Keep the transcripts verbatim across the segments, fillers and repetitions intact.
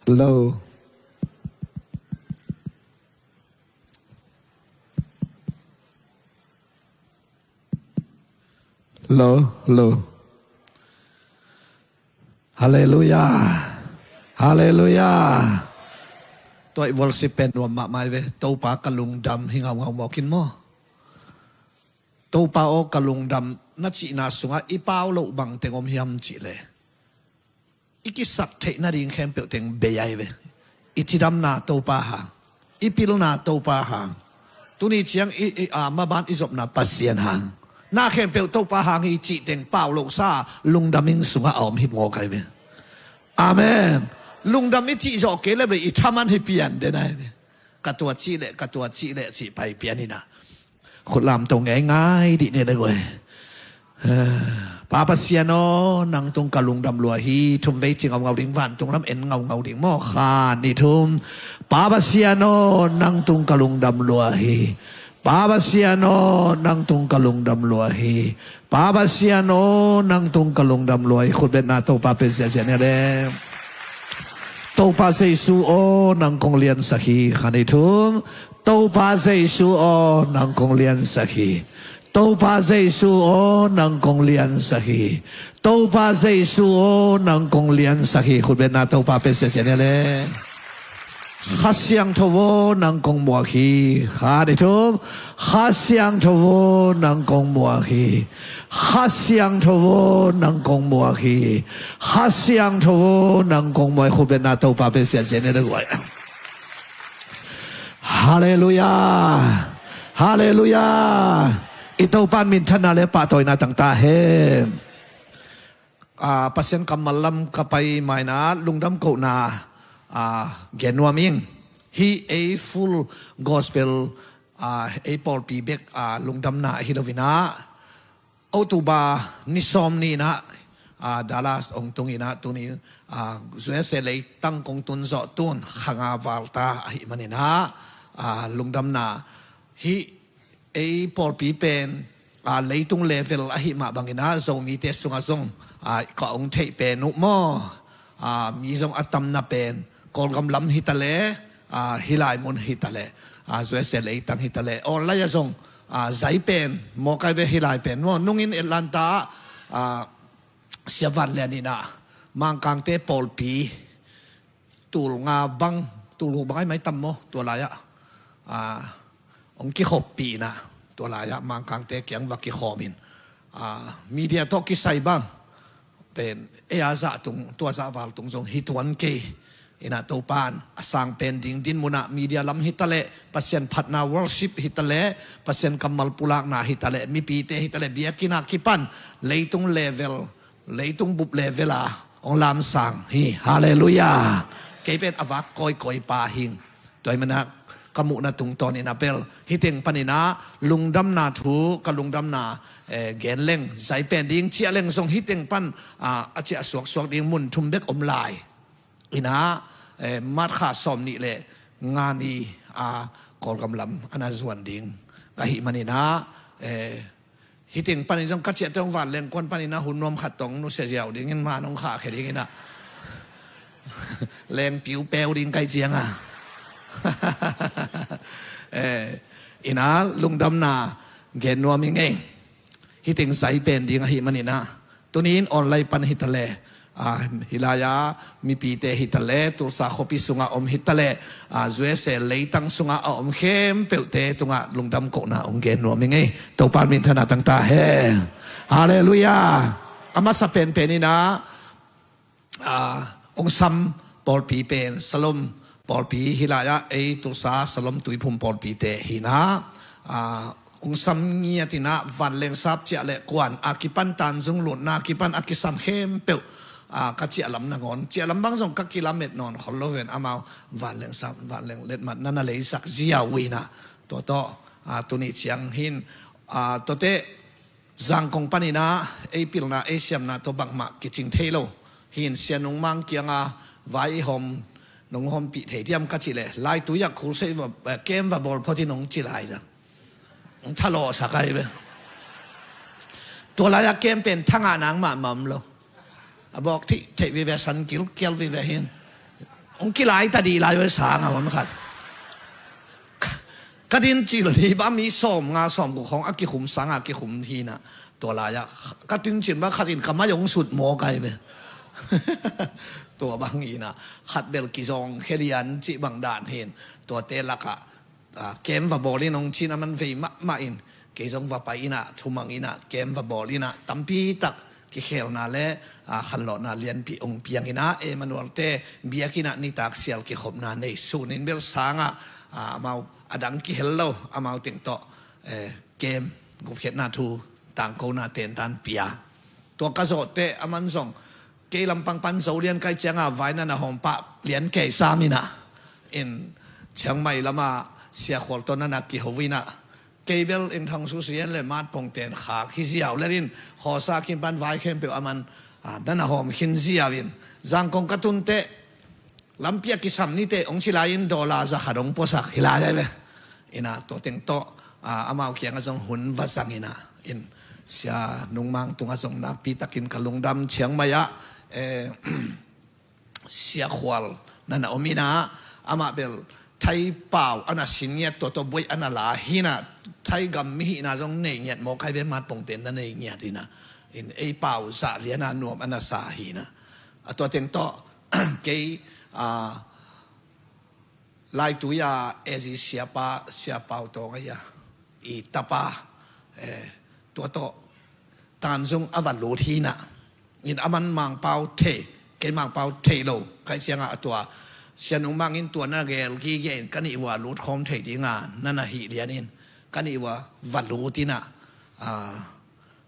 Hello. Hello, hello. Halleluiah. Halleluiah. Tua i worship pen nuam mahmah hi ve. Topa ka lungdam hi ngaungau mawk in maw? Topa aw ka lungdam na cihna sungah i pau loh bang teng om hiam cih leh, i kisak theih nading khempeuh teng bei ahi ve. I cidamna Topa hang, i pilna Topa hang, tuni ciang i, i, a, maban i zopna Pasian hang, na khempeuh Topa hang hi cih teng pau lohsa lungdam inn sungah a om hi mawk ahi ve. Amen. Lungdam i cih zawh kei leh bel i thaman hi pian den ahi ve. Ka tua cih leh, ka tua cih leh cih pai pian inah, khut lamto ngeingai dih ni le guai. Pa Pasian aw, nang tung ka lungdam lua hi. Thum vei ci ngaungau ding, vantung lam en ngaungau ding maw? Khat, nih, thum. Pa Pasian aw, nang tung ka lungdam lua hi. Pa Pasian aw, nang tung ka lungdam lua hi. Pa Pasian aw, nang tung ka lungdam lua hi. Khutbetna Topa pe ziahziah ni le. Topa Jesu aw, nang kong liansak hi. Khat, nih, thum. Topa Jesu aw, nang kong liansak hi. Topa Jesu aw, nang kong liansak hi. Topa Jesu aw, nang kong liansak hi. Khutbetna Topa pe ziahziah ni le. Kha Siangtho aw, nang kong muak hi. Khat, nih, thum. Kha Siangtho aw, nang kong muak hi. Kha Siangtho aw, nang kong muak hi. Kha Siangtho aw, nang kong muak hi. Khutbetna Topa pe ziahziah ni le guai. Halleluiah. Halleluiah. I Topa in minthanna le pahtawina tang ta hen. Ah, Pasian kammal lam ka pai ma inah lungdam kohna, ah, gen nuam ing. Hih ei Full Gospel, ah, ei pawlpi bek, ah, lungdamna ahi lo inah, October ni sawm ni inah, ah, Dallas hong tung inah, tuni, ah, U S A leitang kong tun zawh tun kha nga val ta ahih man inah, ah, lungdamna hih ei pawlpi pen, ah, leitung level ahih mah bang inah Zomite sungah zong, ah, ka hong theih pen uh maw? Ah, mi zong a tamna pen Kawlgam lam hi ta leh, ah, hih lai mun hi ta leh, ah, U S A leitang hi ta leh, online ah zong, ah, zai pen mawk ahi ve. Hih lai pen maw, nungin Atlanta ah, ah, Sia Van Lian inah Mangkangte pawlpi tul nga bang, tul guk bang ai mai tam maw, tua lai-ah, ah, hong kikhoppih inah, tua lai-ah Mangkangte kiang va kikhawm in, ah, media tawh kisai bang pen ei a zah tung, tua zah val tung zong hi tuan kei inah, Topa in a sang pen ding din munah media lam hi ta leh, Pasian phatna worship hi ta leh, Pasian kammal pulakna hi ta leh, mipite hi ta leh, biakinn ah kipan leitung level, leitung bup level a hong lamsang hi. Halleluiah. Kei pen a vak kawikawi pa hing. Tua ahih man inah ka muhna tungtawn inah bel hih teng pan inah lungdamna thu, ka lungdamna, eh, gen leng, zai pen ding ciah leng zong hih teng pan, ah, a ciah suaksuak ding mun thum bek om lai. Inah, eh, March kha sawm nih le nga ni, ah, Kawlgam lam a na zuan ding ka hih man inah, eh, hih teng panin zong ka ciah teng vanleng kuan panin a hun nuam khat tong nusia ziau dingin man hong khahkhia ding inah, leng piupeu ding kai cianga, eh, inah lungdamna gen nuam ing ei. Hih teng zai pen ding ahih man inah, tuni in online pan hi ta leh, ah, hih lai-ah mipite hi ta leh, Tulsa khuapi sungah om hi ta leh, ah, U S A leitang sungah a om khempeuhte tungah lungdam kohna hong gen nuam ing ei. Topa in minthanna tang ta hen. Halleluiah. A masa penpen inah, ah, hong sam pawlpi pen Salom pawlpi hih lai-ah ei Tulsa Salom Tuiphum pawlpite hi inah, ah, hong sam ngiat inah vanleng sap ciah le kuan a kipan, Tanzung lutna a kipan a kisam khempeuh, ah, ka ciah lam nangawn, ciah lam bang zong ka kilamet nawn khol lo ven, amau vanleng sap, vanleng letmat na na leisak ziau uh inah, tua tawh, ah, tuni ciang hin, ah, tuate Zangkong pan inah ei pilna, ei siamna tawh bangmah kicing thei lo. Hin Sia Nung Mang kiangah vai i hawm, nong hawmpih thei diam ka cih leh, lai tui ah khulsei va, eh, kem va bawl phot hi nong ci lai zang. Hong thalawhsak ahi ve. Tua lai-ah kem pen thangah nang mahmah om lo. A bawk thih theih vive, san kilkial vive hin. Hong kilai ta dih lai ve, sang a hon khat. Ka din cil ni ba mi sawm nga sawm guk hong a kikhum sang a kikhum hi na. Tua lai-ah ka din cil ba khat in ka mai hong sut maw kai ve. Tua bang hi na, khat bel kizawng khe lian cih bang dan hin. Tuate lakah, ah, kem va bawl in hong cin a man vei mahmah in. Kei zong va pai in ah, thumang in ah, kem va bawl in ah, tampi tak kikhelna le, ah, khanlawhna lianpi hong piang in ah, Emmanuel-te biakinn ah nitak sial kikhopna nei sun in bel sang ah, ah, amau a dang kihel lo, amau teng tawh, eh, kem gupkhiatna thu tangkona tentan pia. Tua ka zawh teh a man zong kei lampang pan Zo lian kai ciang a vai na na hawm pah lian kei sam in ah, in Chiang Mai lam ah Sia Khual tawh na na kiho in ah, kei bel in Thang Su Sian le Mat Pong ten khak hi ziau le in, khawsa kim pan vai khempeuh a man, ah, na na hawm khin ziau in, Zangkong ka tun teh lampi ah kisam ni teh hong ci lai in dollar za khat hong puasak hi lai lai ve. In ah tua teng tawh, ah, amau kiang ah zong hun va zang in ah, in Sia Nung Mang tung ah zong nakpi takin ka lungdam. Chiang Mai ah, eh, Sia Khual na na om in ah, amah bel Thai pau a na sin ngiat, tua tawh buai a na la hi na, Thai gam mi hihna zong nei ngiat maw kai ve, Mat Pong ten na nei ngiat hi na. In ei pau zah lian a nuam a na sa hi na. A tua teng tawh, kei, ah, Laitui a ezi siapa, Sia Pau Tawng a ia, i tapa, eh, tua tawh Tanzung a va lut hi na. In a man Mangpau thei, kei Mangpau thei lo kai ciang a, a tua Sia Nung Mang in tua na gel gige in ka nih ua lut khawm thei ding a na na hih lian in ka nih ua va lut in ah, ah,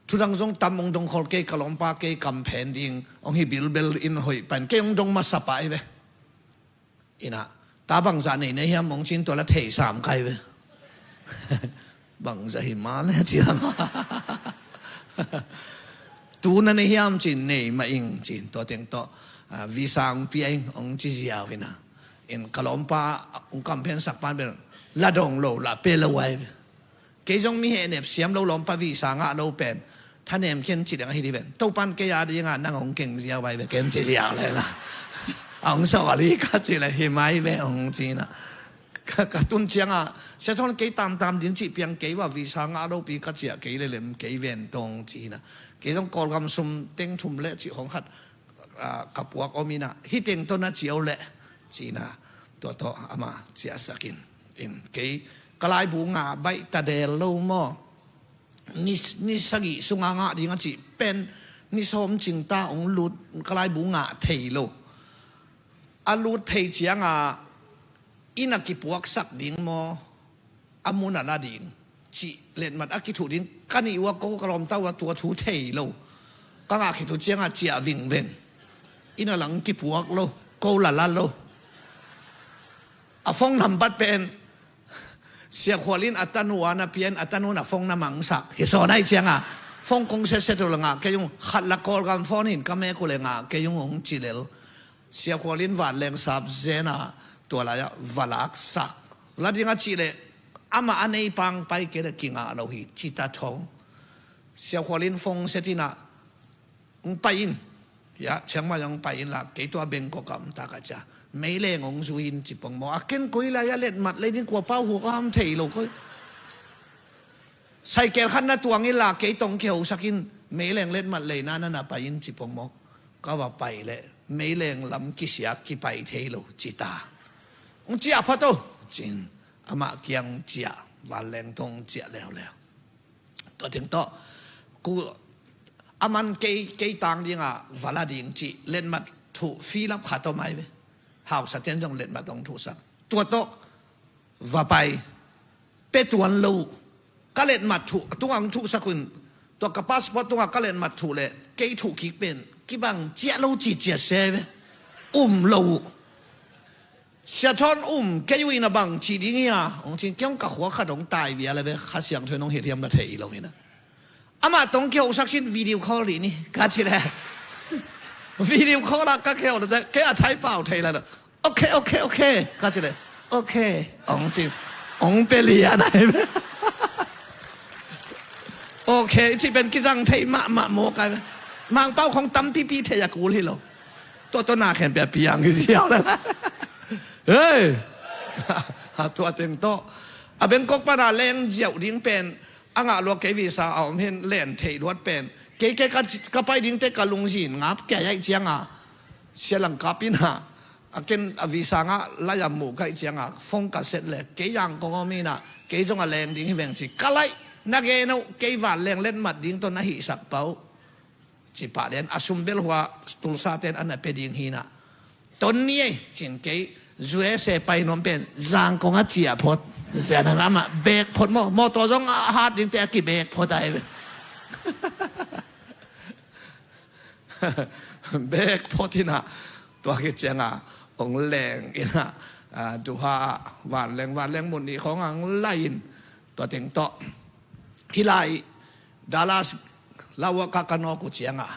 thudang zong tam hong dong khol, kei ka lawmpa kei kam phen ding hong hi bilbel in hoih pan kei hong dong masa pah hi ve. In ah, ta bangzah nei na hiam hong cin, tua la thei sam kai ve. Bangzah hi ma le ci a, tu na nei hiam cin, nei mah ing cin, tua teng tawh, ah, visa hong pia ing hong ci ziau in ah. In ka lawmpa hong kam phen sak pan bel la dong lo, la pe lo ai ve. Kei zong mi hehnep siam lo, lawmpa visa ngah lo pen thanem ken ci deng ahi di ven. Topan kei a ding a nang hong keng ziau vai ve ken ci ziau le la. A hong sawh a li ka ci le hi mai ve hong ci na. Ka, ka tun ciang a, Sia Thawn kei tamtam ding cih piang kei va, visa ngah lo pi ka ciah kei le lem kei ven tong ci na. Kei zong Kawlgam sum teng thum le cih hong khat, ah, ka puak om in ah, hi teng tawh na ciau leh ci na, tua tawh ama ciahsak in. In kei ka laibu ngah baih ta del lo maw? Ni, ni sagih sunga ngah ding a cih pen ni sawm cing ta hong lut, ka laibu ngah thei lo. A lut phei ciang a inn a kipuaksak ding maw, a mun a la ding cih letmat a kithuh ding ka nih ua, ko ka lawmta ua tua thu thei lo. Ka ngah khit uh ciang a ciah vingveng. Inn a lang kipuak lo, ko la la lo. A phone nambat pen Sia Khual in a tanu a na pia in, a tanu in a phone na mangsak hi sawn ahih ciang a, phone kong setset uh le ngah kei ung, khat la Kawlgam phone in ka mek uh le ngah kei ung hong ci lel. Sia Khual in vanleng sap zen a, tua lai-ah va laksak. La ding a cih leh amah a nei pang pai kei leh kingah lo hi ci ta thong. Sia Khual in phone set in ah, hong pai in. Ya, Chiang Mai hong pai in la, kei tua Bangkok ah om ta ka cia. Meileng hong zui in ci pong maw. A ken koi lai-ah letmat lei ding, kua pau huk a om thei lo koi. Saikel khat na tuang in la, kei tong kihosak in, meileng letmat leina na na pai in ci pong maw. Ka va pai leh meileng lam kisiak kipai thei lo ci ta. Hong ciah phat o cin, amah kiang ciah, vanleng tong ciah leuleu. Tua teng tawh, ku, a man kei, kei tang ding a va la ding cih letmat thuh filap khat om ai ve. Hausa ten zong letmat hong thuhsak. Tua tawh va pai, pe tuan lo uh. Ka letmat thuh, a tungah hong thuhsak uh in, tua ka passport tungah ka letmat thuh leh kei thuh kik pen kibang ciah lo ci ciah se ve. Um lo uh. Sia Thawn um kei uh in a bang cih ding hi a, hong cin kei hong ka khua khat hong tai bia le ve, Kha Siangtho in hong hilhiam na thei lo hi na. Amah tong kihosak sin video call dih ni ka ci le. Video call ah ka kiho le kei a Thai pau thei la. Ok, ok, ok ka ci le. Ok, hong ci. Hong pe lian ai ve. Ok cih pen kizang thei mahmah mawk ai ve. Mangpau khong tampipi thei a kul hi lo. Tua tua na khen pia piang hi ziau le. Hei! A tua teng tawh a Bangkok pana leng ziauh ding pen a ngah lua kei visa a om hin len theih luat pen kei kei ka, ka pai dingte ka lungzin ngap kei aih cianga sia langkap ina a ken a visa ngah lai a muh kaih cianga phone ka set le kei Zangkong om ina kei zong a leng ding hi veng ci ka laih na gen uh kei van leng letmat ding tawh na hihsak pah uh. Ci pah lian a sum bel hua Tulsa ten a na pia ding hi na. Ton ni ei cin kei U S A pai nuam pen Zangkong a ciah phot. Zia na ngam ah bek phot maw mawtaw zong a hat dingte a kibek phot ai ve. Bek phot ina tua khit cianga ong leng ina duha ah vanleng vanleng mun nih khawng ang lai in tua teng tawh hi lai Dallas lauah ka ka nawk uh cianga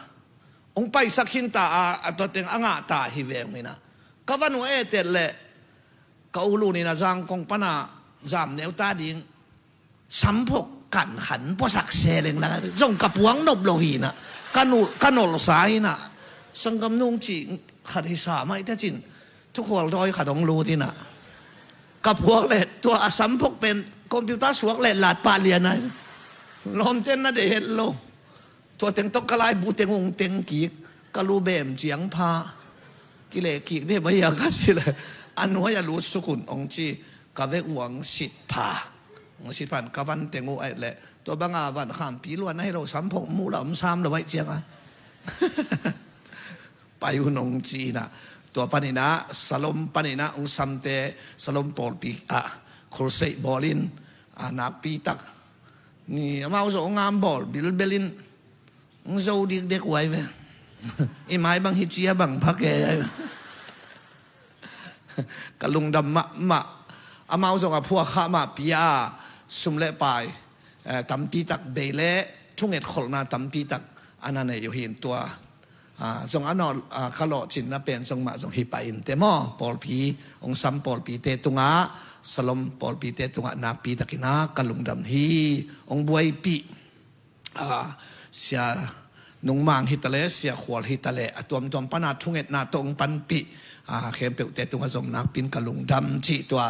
ong paisak khinta a a tua teng a ngahta hi ve ong ina ka van uh etet leh ka ulun ina Zangkong pana zam neuta ding samphok kan han puasak seleng la zong ka puang nop lo hi ina ka nul ka nolsa ina sanggam nung ci khat hi sa mai ta cin thukhual dawi khat ong lut ina ka puak le tua a samphok pen computer suak le lat pah lian ai lawmten na dei het lo. Tua teng tawh ka laibu teng ung teng kik ka lu bem ciang pha kile kik de bai a ka si le a nuai a lu sukun ong ci ka vek uang sit pha ong sit phan ka van teng uh ai le tua banga van khampi luan a hi lo samphok mu la om sam lo bai cianga pai un ong ci ina tua panina Salom panina ong samte Salom pawlpi ah khulseih bawlin a nakpi tak ni amau zo ngam bawl bilbelin Zo dikdek uai ve. I mai bang hi cia bang phake ai ve. Ka lungdam mahmah. Amau zong a phuak khah mah pia a sum le pai tampi tak bei le thunget kholhna tampi tak a na nei uh hin tua zong a nawl ka lawhcinna pen zong mah zong hi pah in te maw pawlpi ong sam pawlpite tungah Salom pawlpite tungah nakpi takin a ka lungdam hi. Ong buaipih sia nungmang hitaleh sia khual hitaleh a tuamtuam pana thungetna tawh ong panpih khempeuhte tungah zong nakpin ka lungdam cih tua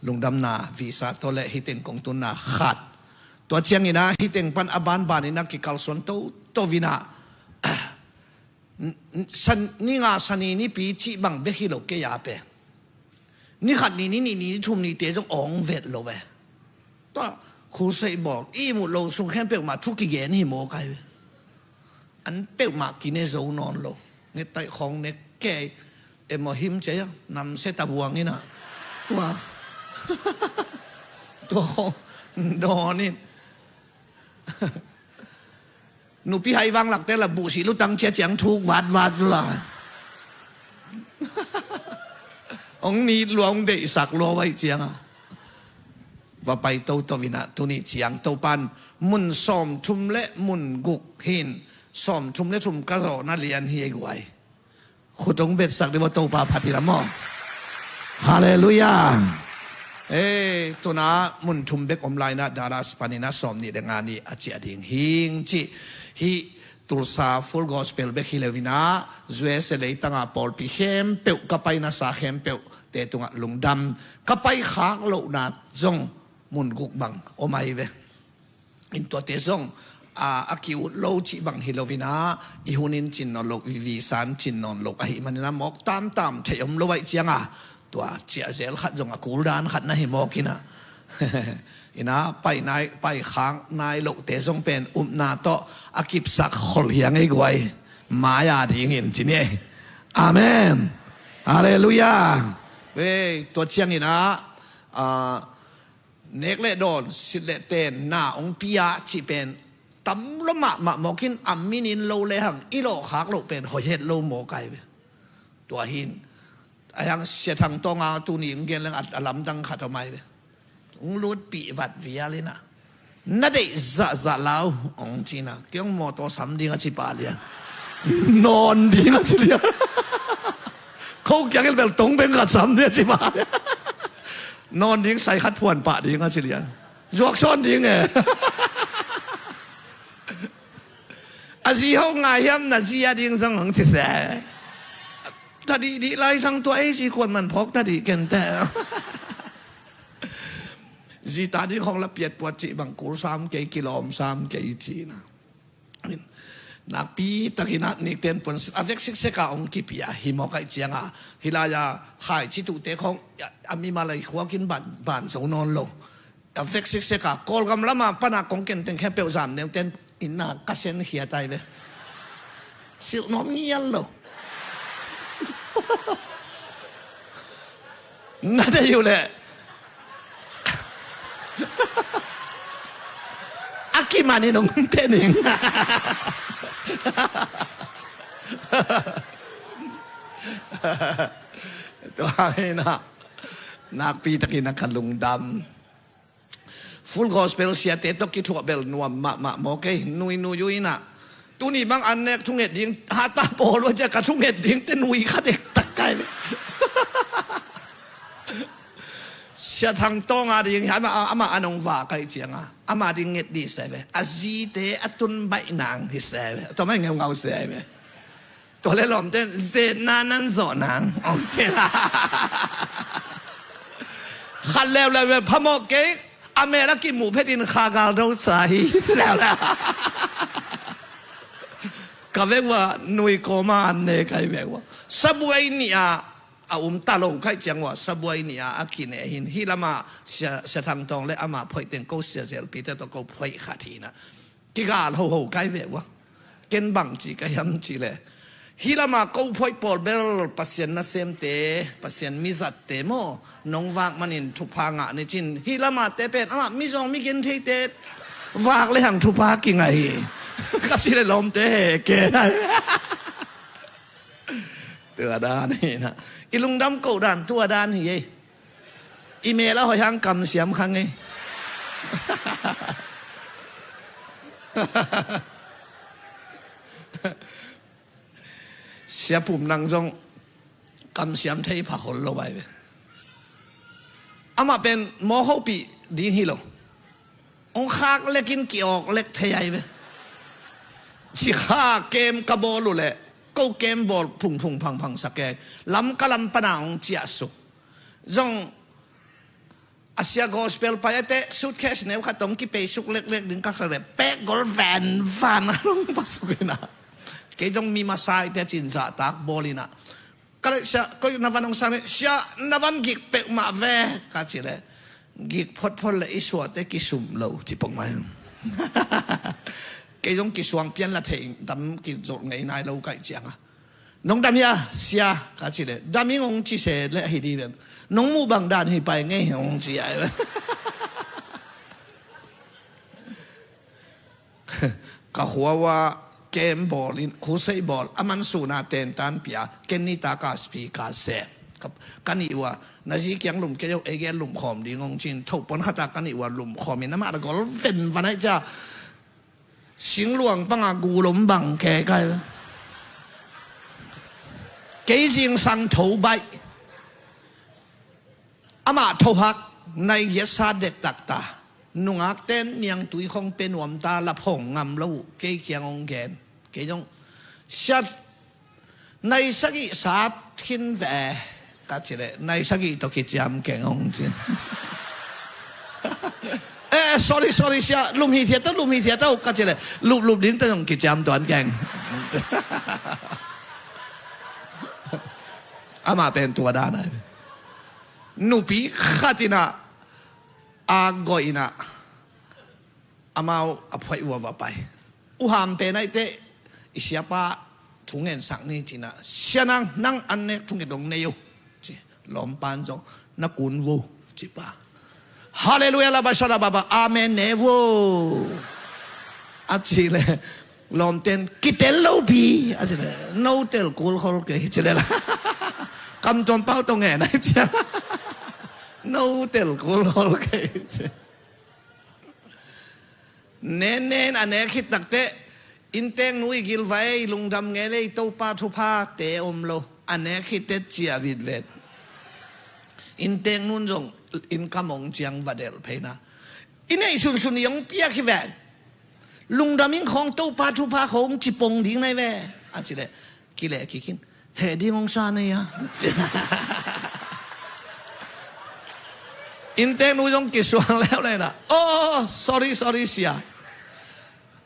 lungdamna visa tawh le hiteng kong tunna khat tua ciangina hiteng pan a banbanin a kikalsuan toto vina ni nga sani nipi cih bang bek hi lo kei a pe ni khat ni ni ni ni thum nite zong awng vet lo ve. Tua khulseih bawl i muh lo sung khen peuhmah thu kigen hi maw kai ve. An peuhmah kine zo nawn lo. Nge taih khawng ne kei emaw him cia namse ta buang ina tua tua khawng dawn in Nupi hai vang lakte la buhsih lutang cia ciang thuk vat vat la. Ong nit lua ong deihsak lua vai cianga va pai toto vina tuni ciang topan mun sawm thum le mun guk hin sawm thum le thum ka zawhna lian hi ei guai. Khut ong betsak dih va Topa phat hi la maw. Halleluiah. Ei tuna mun thum bek om laina Dallas panina sawm nih le nga nih a ciah ding hing cih hi. Tulsa Full Gospel bek hi leuina U S A leitanga pawlpi khempeuh ka paina sa khempeuh te tungah lungdam ka pai khak lohna zong mun guk bang om ai ve. In tuate zong a ki-ut lo cih bang hi loina i hunin cin nawn lo, i visan cin nawn lo ahi manina mawk tamtam theih om lo aih cianga tua ciahzel khat zong a kuldan khat na hi mawkina ina pai nai pai khang nai lohte zong pen upna tawh a kipsak kholhiang ei guai mai a dingin cini ei. Amen. Halleluiah. Ei tua ciangina nek le dawn sit le ten na ong pia cih pen tam lo mahmah mawkin a minin lo le hang i lawhkhak loh pen hoihet lo mawk ai ve. Tua hin a hang Sia Thang Tawnga tuni ong gen leng a lamdang khat om ai ve. Ong lutpih vat vialina na deih zahzah lau ong cina kei ong mawtaw sam ding a ci pah lian. Nawn ding a ci lian. Ko kiangin bel tong beng khat sam ding a ci pah lian. Nawn ding sai khat phuan pah ding a ci lian. Zuak sawn ding e. A zi ho ngai hiam na zi a ding zong hong ci se. ta dihdih lai zang tua ei zi kuan man phawk ta dih kente. Zita dih khawng la piat puat cih bang kul sam kei kilawm sam kei cihna. Nakpi takin a nikten puan a vek sikseka hong kipia hi mawk aih cianga hi lai-a khaici tuhte khawng a mimal aih khuakin ban, ban zo nawn lo. A vek sikseka Kawlgam lama pana kong kenteng khempeuh zam neuten inna ka sen khiat ai ve. Silh nuam ngial lo. Na dei uh leh a kimanin hong pe ning. Tua hi na nakpi takin a ka lungdam. Full Gospel siate tawh kithuah bel nuam mahmah maw kei, nui nui uh inah. Tuni bang an nek thunget ding hata pawl uh a cia ka thunget ding te nui kha dektak kai ve. Sia Thang Tawng a ding hi ama, ama a nong va kai cianga ama ding nget dih sai ve. A zite a tun baih nang hi sai ve. Tua mai ngeungau sai ve. Tua le lawmte zetna nan zawh nang ong sia. Khat leuleu ve phamawh kei a mel a kimuh phetin kha gal do sa hi ci leuleu. Ka vek uh a nui kawma an ne kai vek uh a sabuai nih a a um ta lo kai ciang uh a sabuai nih a a kine hin hi lama sia, sia Thang Tawng le ama phoih teng ko sia zelpite tawh ko phoih khat hi na. Kigal hoho kai ve uh a. Ken bang ci ka hiam ci le hi lama ko phoih pawl bel Pasian nasemte, Pasian mizatte maw nong vak manin thupha ngah ni cin hi lama te pen ama mizawng migen theite vak le hang thupha kingai hi. Ka ci le lawmte he ke. Tua dan hi na. I lungdam ko dan tua dan hi ei. I mel a hoih hang kamsiam khang ei. Sia Pum nang zong kamsiam thei pha khol lo bai ve. Amah pen mawk hopih ding hi lo. Ong khak lekin ki-awk lek thei ai ve. Cikha kem ka bawl uh leh ko kem bawl phungphung phangphang sak kei lam ka lam pana ong ciahsuk. Zong a sia gospel pai ate suitcase neu khat tong kipei suk leklek ding ka kha le pek gol van van a long pasuk ina. Kei zong mi masa ite cin zahtak bawl ina. Ka le sia koi na van ong sang le sia na van gik peuhmah ve ka ci le gik photphot le i suahte kisum lo ci pok mai. Kei zong kisuang pian la thei dam kizolh ngei nai lo kaih cianga. Nong dam hia sia ka ci le dam ing ong ci se le hi di ve. Nong muh bang dan hi pai ngei ong ci ai. Ka khua uh a kem bawl in khusei bawl a man suna tentan pia ken ni taka speaker se. Ka, ka nih uh a na zi kiang lum kei uh ei gen lum khawm ding ong cin tho pon khata ka nih uh a lum khawm in amah la gol ven van ai cia. Singluang panga gulom bang ke kai. Kei zingsang tho baih. Amah thohak nai giatsa dektak ta. Nungak ten niangtui khong pe nuam ta laphong ngam lo uh kei kiang ong gen. Kei zong siat nai sagih sat khin ve ka ci le nai sagih tawh kiciam keng ong ci. Eh, sorry, sorry sia lum hi thiat tawh lum hi thiat tawh ka ci le luplup ding tawh zong kiciam tuan keng. Amah pen tua dan ai. Nupi khat inah a goih inah amau a phoih uh a va pai. U Ham pen aihte i siapa thungen sak ni cinah sia nang nang an nek thunget dong nei uh ci. Lawmpan zong na kun vo ci pa. Halleluia la ba sha la ba ba amen ne vo. A ci le lawmten kitel lo pi a ci le no tel kul khol kei ci le la. Kam tuam pau tong ngen a ci a no tel kul khol kei ci. Nen nen a nek khit takte inntek nu i gilvai lungdam ngei le i Topa thupha te om lo a nek khit tet cia vitvet. Inntek nun zong inn kam ong ciang va delh pheina i neih sunsun i ong piak hi ven. Lungdam ing khawng Topa thupha khawng ci pong ding nai ve a ci le kileh kik in. Heh ding hong sa nei a. Innteknu zong kisuang leuleu na. Oh, sorry, sorry, sia.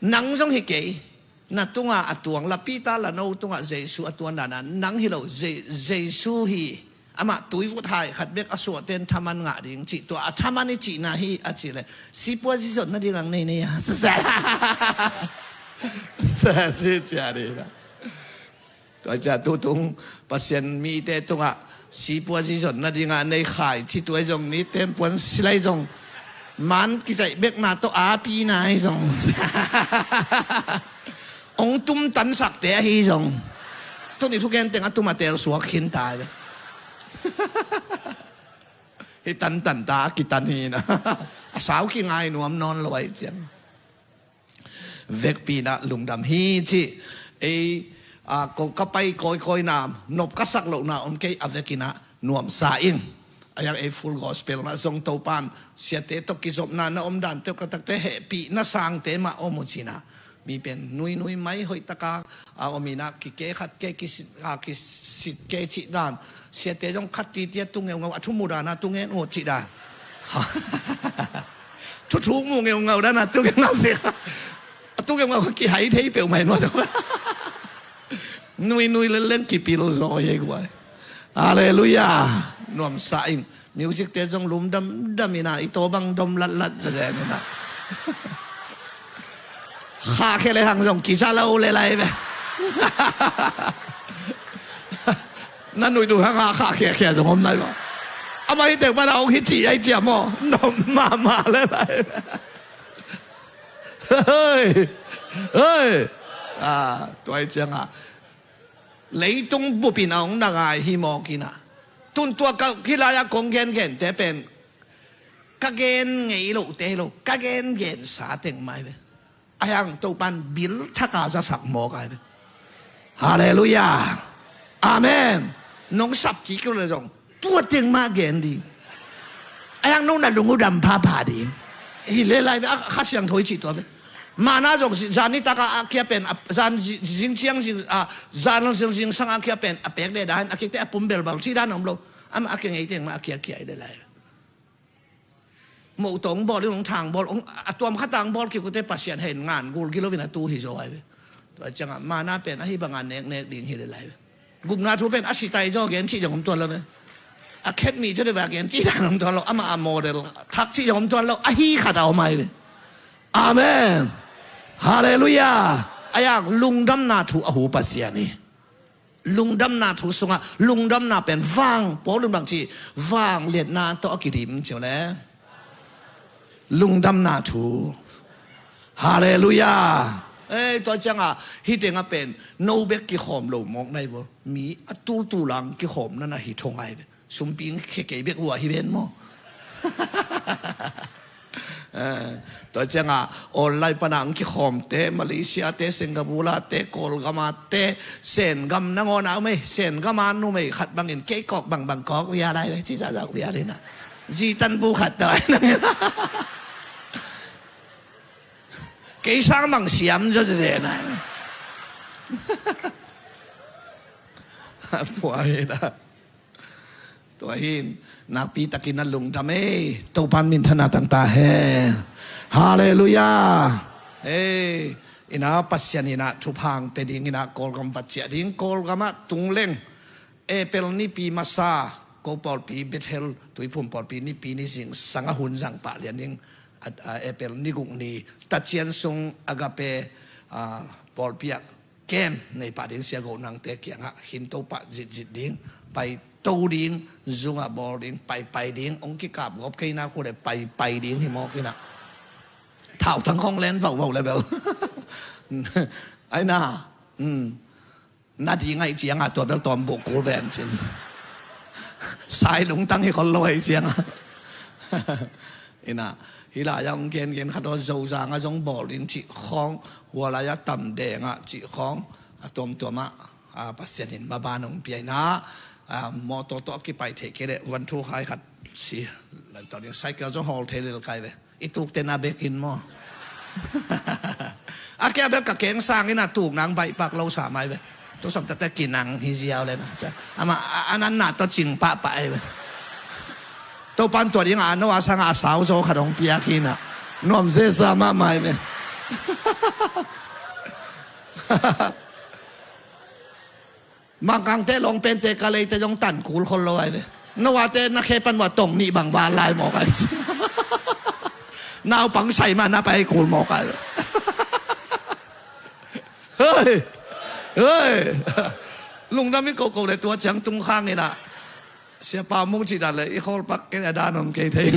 Nang zong hi kei. Na tunga a tuang lapita la no tunga Jesu a tuan dana nang hi lo, Je-, Jesu hi. Amah tuivut hai khat bek a suahten thaman ngah ding cih tua a thaman i cihna hi a cih le. Sipua zizon nading ang nei nei a. Sa ci cia ding na. Tua cia tutung Pasian mite tungah sipua zizon nadinga nei khai ci tua zong ni tempuan silai zong man kicaih bekna tawh api nai zong. Ong tum tansakte ahi zong. Tuni thuken teng a tum a tel suak khin tai ve. Hi tantan ta a kitan hi na. A sau kingai nuam nawn lo ai ciang. Vekpi na lungdam hi ci. Ei, a, ko ka pai kawikawi na nop ka sak lohna om kei a vekina nuamsa ing. A yang ei Full Gospel na zong Topan siate tawh kizopna na om dan teuh ka takte hehpihna sangte mah om uh cina. Mi pen nuinui mai hoihtaka a om ina kike khat ke kisit, a, kisit ke cih dan. Siate zong khat titia tu ngeungau a thu mu dana tu ngen uh cih dan. Thu thu mu ngeungau dana tu ngeungau sik. A tu ngeungau kihai thei peuh mai nuam. Nuinui leleng kipil zaw hi guai. Halleluiah. Nuamsa ing. Music te zong lum damdam ina i taw bang dom latlat zazen ina. Kha khe le hang zong kiza lo le lai ve. Na nuih duh hang a kha khe khe zong om lai ba. Ama hi teng pana hong hi ci ai cia maw. Nom mama le lai ve. Hei. Hei. Ah, tua hi cianga. Leitung bupin a hong na ngai hi mawkina. Tun tua ka hilai-a kong gengen te pen ka gen ngei lote hi lo, ka gengen sa teng mai ve. A hiang Topan bil thaka zasak mawk ai ve. Halleluiah. Amen. Nong sap kik lo le zong tua teng mah gen ding. A hiang no na lung uh dam phapha ding. Hi le lai ve a Kha Siangtho i cih tua ve. Mana zong zan nitaka a kia pen a, zan zi-, zing ciang zing, a, zan zing zing sang a kia pen a pek le dan a kikte a pum belbal cih dan om lo. Ama a kia ngei teng mah a kia kia i le lai ve. Moh tawh hong bawl in hong thang bawl hong a tuam khat a hong bawl kik uh te Pasian hen ngan gul gilo in a tu hi zaw ai ve. Tua ciangah mana pen ahi banga neknek ding hi le lai ve. Gupna thu pen a sitai zaw gen cih zong om tuan lo ve. A khet mi zaw de va gen cih dan om tuan lo. Ama a model thak cih zong om tuan lo. Ahi khat a om ai ve. Amen. Halleluiah. A yang lungdamna thu a hu Pasian hi. Lungdamna thu sungah lungdamna pen vang Paul in bang ci vangliatna tawh a kidim ciu le lungdamna thu. Halleluiah. Ei, tua cianga hi tengah pen no bek kikhawm lo mawk nai vo. Mi a tultulang kikhawm nana hi thong ai ve. Sumpi khe kei bek uh a hi ven maw? Eh, tua cianga online pana ang kikhawmte, Malaysia te, Singapore te, Kawlgama te, Sengam nangawn a um ei, Sengama numei khat bangin kei kawk bangbang kawk via lai le, ci zazak via le na. Zi tan bu khat tawh ai na. Kei sang bang siam zaw zeze na. Puai na. Tua hin nakpi takin a lungdam ei, Topan minthana tangta hen. Halleluiah. Ei, ina Pasian ina thuphang pe ding ina Kawlgam vatciah ding Kawlgamah tungleng April nipi masa ko pawlpi Bethel Tuiphum pawlpi nipi ni zingsang a hun zang pah lian ding a, a, April niguk ni tacian sung Agape, a, pawlpi ah kem nei pah ding sia go nangte kiangah khin to pah zitzit ding, pai to ding, zungah bawl ding, paipai ding, hong kikap gop kei na khu le paipai ding hi mawk inah. Thauthang khong len vauhvauh le bel. Ai na, um, na ding aih ciangah tua bel tawm buk kul ven cin. Sai lungtang hi khol lo aih ciangah. Inah, hih lai-ah hong gengen khat aw Zozang ah zong bawl ding cih khawng, hua lai-ah Tamdeng ah cih khawng, a tuamtuam ah, a, Pasian in maban hong pia inah, a, mawtaw tawh a kipai theih kei leh one two khai khat si, lan tawh ding cycle zong hawl thei lel kai ve. I tukte na bekin maw? A kia bel ka keng sang inah tuk nang baihpak lo sa mai ve. Tu sawm takte kinang hi ziau le na. Ama a nan na tawh cing pahpah ei ve. Topan tua dingah a no a sangah a sau zaw khat hong piak hi na. Nuam zeza mahmah ei ve. Mangkangte lawng pente ka leite zong tan kul khol lo ai ve. Noah te na khe pan ua tong nih bang val lai mawk ai ci. Naupang sai mah na pai kul mawk ai ve. Hei! Hei! Lungdam i koko le tua ciang tung khang ina. Siapa mung ci dan le i khawl pak kei a dan om kei thei.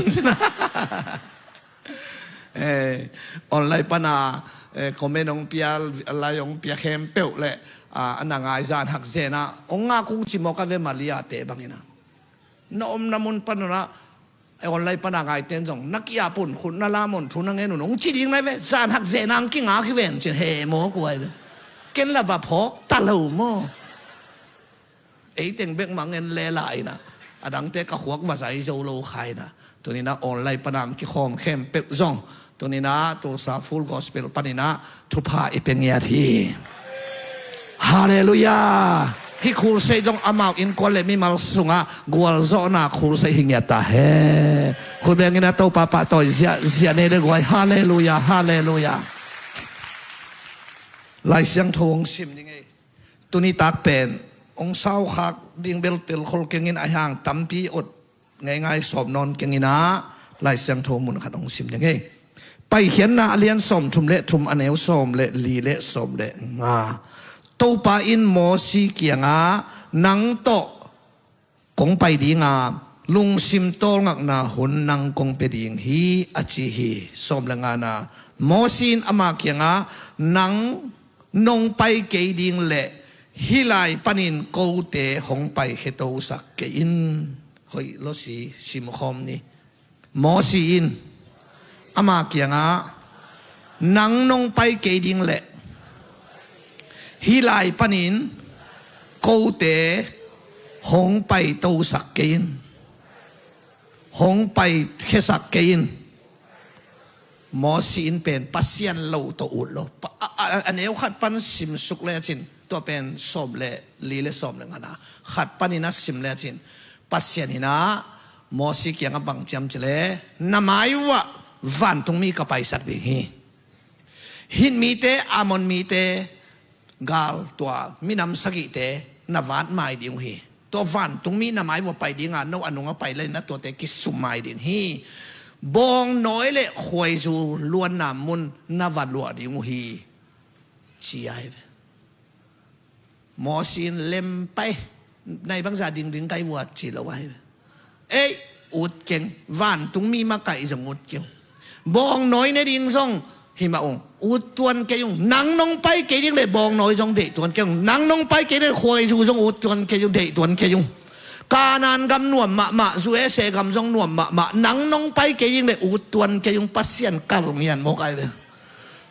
Eh, online pana, eh, comment hong pia, lai hong pia khempeuh le, ah, a na ngai zan hak zena hong ngak kung ci mawk a ve Malia te bangina. Na omna mun panuna, eh, online pana ngaiten zong na kia pun khut na lam un thu na ngen un hong ci ding nai ve zan hak zena hong kingak hi ven cin he mawk uai ve. Ken la ba phawk ta lo maw? Eiteng bek mah ngen lela ina, a dangte ka khuak va zai zo lo kha ina. Tunina online pana ang kikhawm khempeuh zong tunina Tulsa Full Gospel panina thupha i pe ngiat hi. Halleluiah. Hih khulsei zong amau innkuan le mimal sungah gualzawhna khulsei hi ngiat ta he. Khulbengina Topa pahtawi ziahziah nei le guai. Halleluiah. Halleluiah. Lai Siangtho hong sim ni ngei. Tuni tak pen hong saukhak ding bel telkhol kengin a hiang tampi ot ngaingai sawm nawn kengina Lai Siangtho mun khat hong sim ding hi. Paikhiatna a lian sawm thum le thum a neu sawm le li le sawm le nga. Topa in Mosi kiangah nang tawh kong pai dinga lungsim tawlngakna hun nang kong pe ding hi a ci hi. Sawm le ngana Mosi in ama kiangah nang nong pai kei ding le hih lai panin kote hong pai khetosak kei in. Hoih lo si simkhawm ni. Mosi in ama kiangah nang nong pai kei ding le hih lai panin kote hong pai tosak kei in. Hong pai khesak kei in. Mosi in pen Pasian lo tawh ut lo. A neu khat pan simsuk lecin tua pen sawm le li le sawm le ngana khat panin a sim lecin Pasian hinah Mosi kiangah bang ciam cile na mai uah vantungmi ka paisak ding hi. Hit mite Amon mite gal tua minam sagihte na vat mai ding uh hi. Tua vantungmi na mai uah pai dinga no a nungah pai le na tuate kisum mai ding hi. Bawngnawi le khuaizu luanna mun na va luah ding uh hi. Ci ai ve. Mosi in lem pai nai bangza dingding kai uat ci lo ai ve. Ei, ut keng. Vantungmi makaih zong ut keng. Bawngnawi ne ding zong himah ung ut tuan kei ung. Nang nong pai kei ding le bawngnawi zong deih tuan kei ung. Nang nong pai kei ding le khuaizu zong ut tuan kei ung, deih tuan kei ung. Kanan gam nuam mahmah, U S A gam zong nuam mahmah. Nang nong pai kei ding le ut tuan kei ung. Pasian kal ngian mawk ai ve.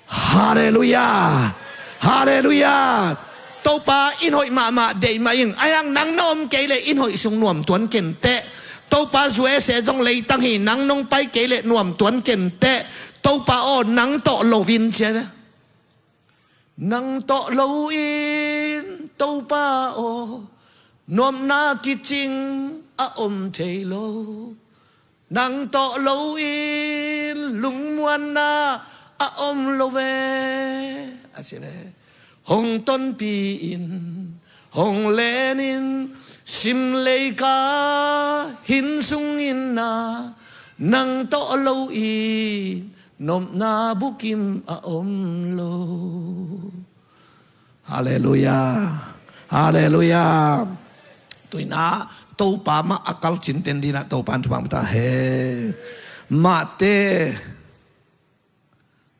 Halleluiah. Halleluiah. Topa in hoih mahmah deih mah ing. Ahiang nang na om kei le in hoih sung nuam tuan kenteh. Topa U S A zong leitang hi, nang nong pai kei le nuam tuan kenteh. Topa aw nang tawh lo in cia ve. Nang tawh lo in Topa aw nuamna kicing a om thei lo. Nang tawh lo in lungmuanna a om lo ve. A ci ve. Hong tonpi in, hong len in, simleika hin sung in na, nang tawh lo in nopna bukim a om lo. Halleluiah. Halleluiah. Tuinah Topa mah a kalcin ten dinah Topa in thupha ta he. Mahte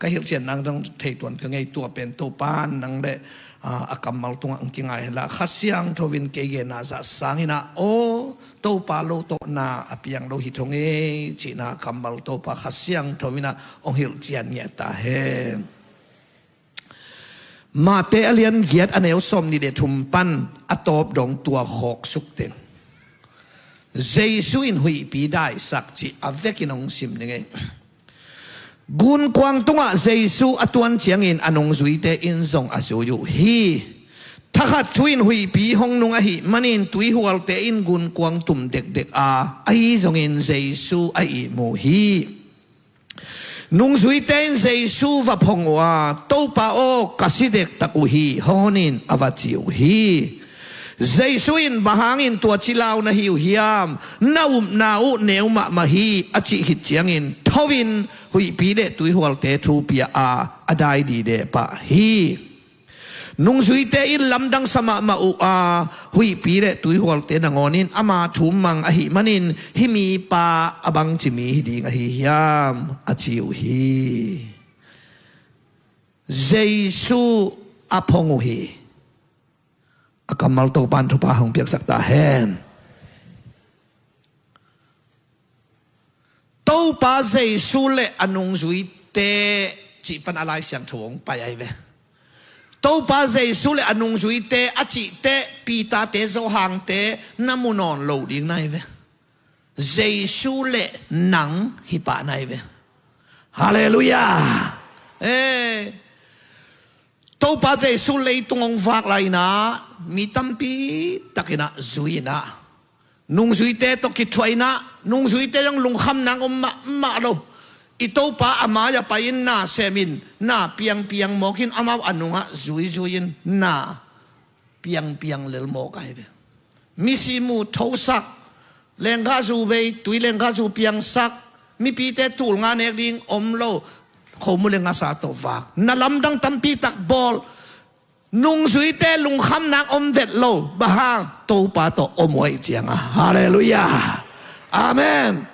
ka hilhcian nang dang thei tuan ka ngei tua pen Topa nang le a kammal tungah ang kingai henla Kha Siangtho in kei genna zah sanginah aw Topa lo tawhna a piang lo hi thong e cihna kammal Topa Kha Siangtho inah ong hilhcian ngiat ta he. Mate a lian giat a neu sawm nih le thum pan a tawp dong tua khawk suk teng Jesu in huihpi daisak cih a vekin hong sim ning ei. Gunkuang tungah Jesu a tuan ciangin a nungzuite in zong a zui uh hi. A khat thu in huihpi hong nung ahih manin tuihualte in gunkuang tum dekdek a, ahi zongin Jesu a ihmu hi. Nungzuite in Jesu va phong uh a, "Topa aw, ka si dektak uh hi," hong hon in a va ci uh hi. Jesu in, "Bang hangin tua ci lau na hi uh hiam? Na upna uh neu mahmah hi," a cih khit ciangin tho-in huihpi le tuihualte thu pia a, a dai dide pah hi. Nungzuite in lamdang sa mahmah uh a, huihpi le tuihualte nangawn in ama thu mang ahih manin, "Hih mipa a bangci mi hi ding ahi hiam?" a ci uh hi. Jesu a phong uh hi. A kammal Topa in thupha hong piaksak ta hen. Topa Jesu le a nungzuite cih pan a Lai Siangtho hong pai ahi ve. Topa Jesu le a nungzuite a cihte, Peter-te, Johan-te na mu nawn lo ding na hi ve. Jesu le nang hi pah na hi ve. Halleluiah. Eh. Topa Jesu leitung hong vak lai-in ah, mi tampi takin ah zui-in ah, nungzuite tawh kithuah-in ah, nungzuite zong lungkham nang om mahmah lo. I Topa a mai-ah pai-in na sem in, na piangpiang mawk in, amau a nungah zuizui-in na piangpiang lel mawk ahi ve. Misi mu thosak, lenggahzu bei, tui lenggahzu piangsak, mipite tul nga nek ding om lo, khomu le ngasa tawh vak. Na lamdang tampi tak bawl, nungzuite lungkham nang om vet lo, bang hang, Topa tawh om uh ahih ciangah. Halleluiah. Amen.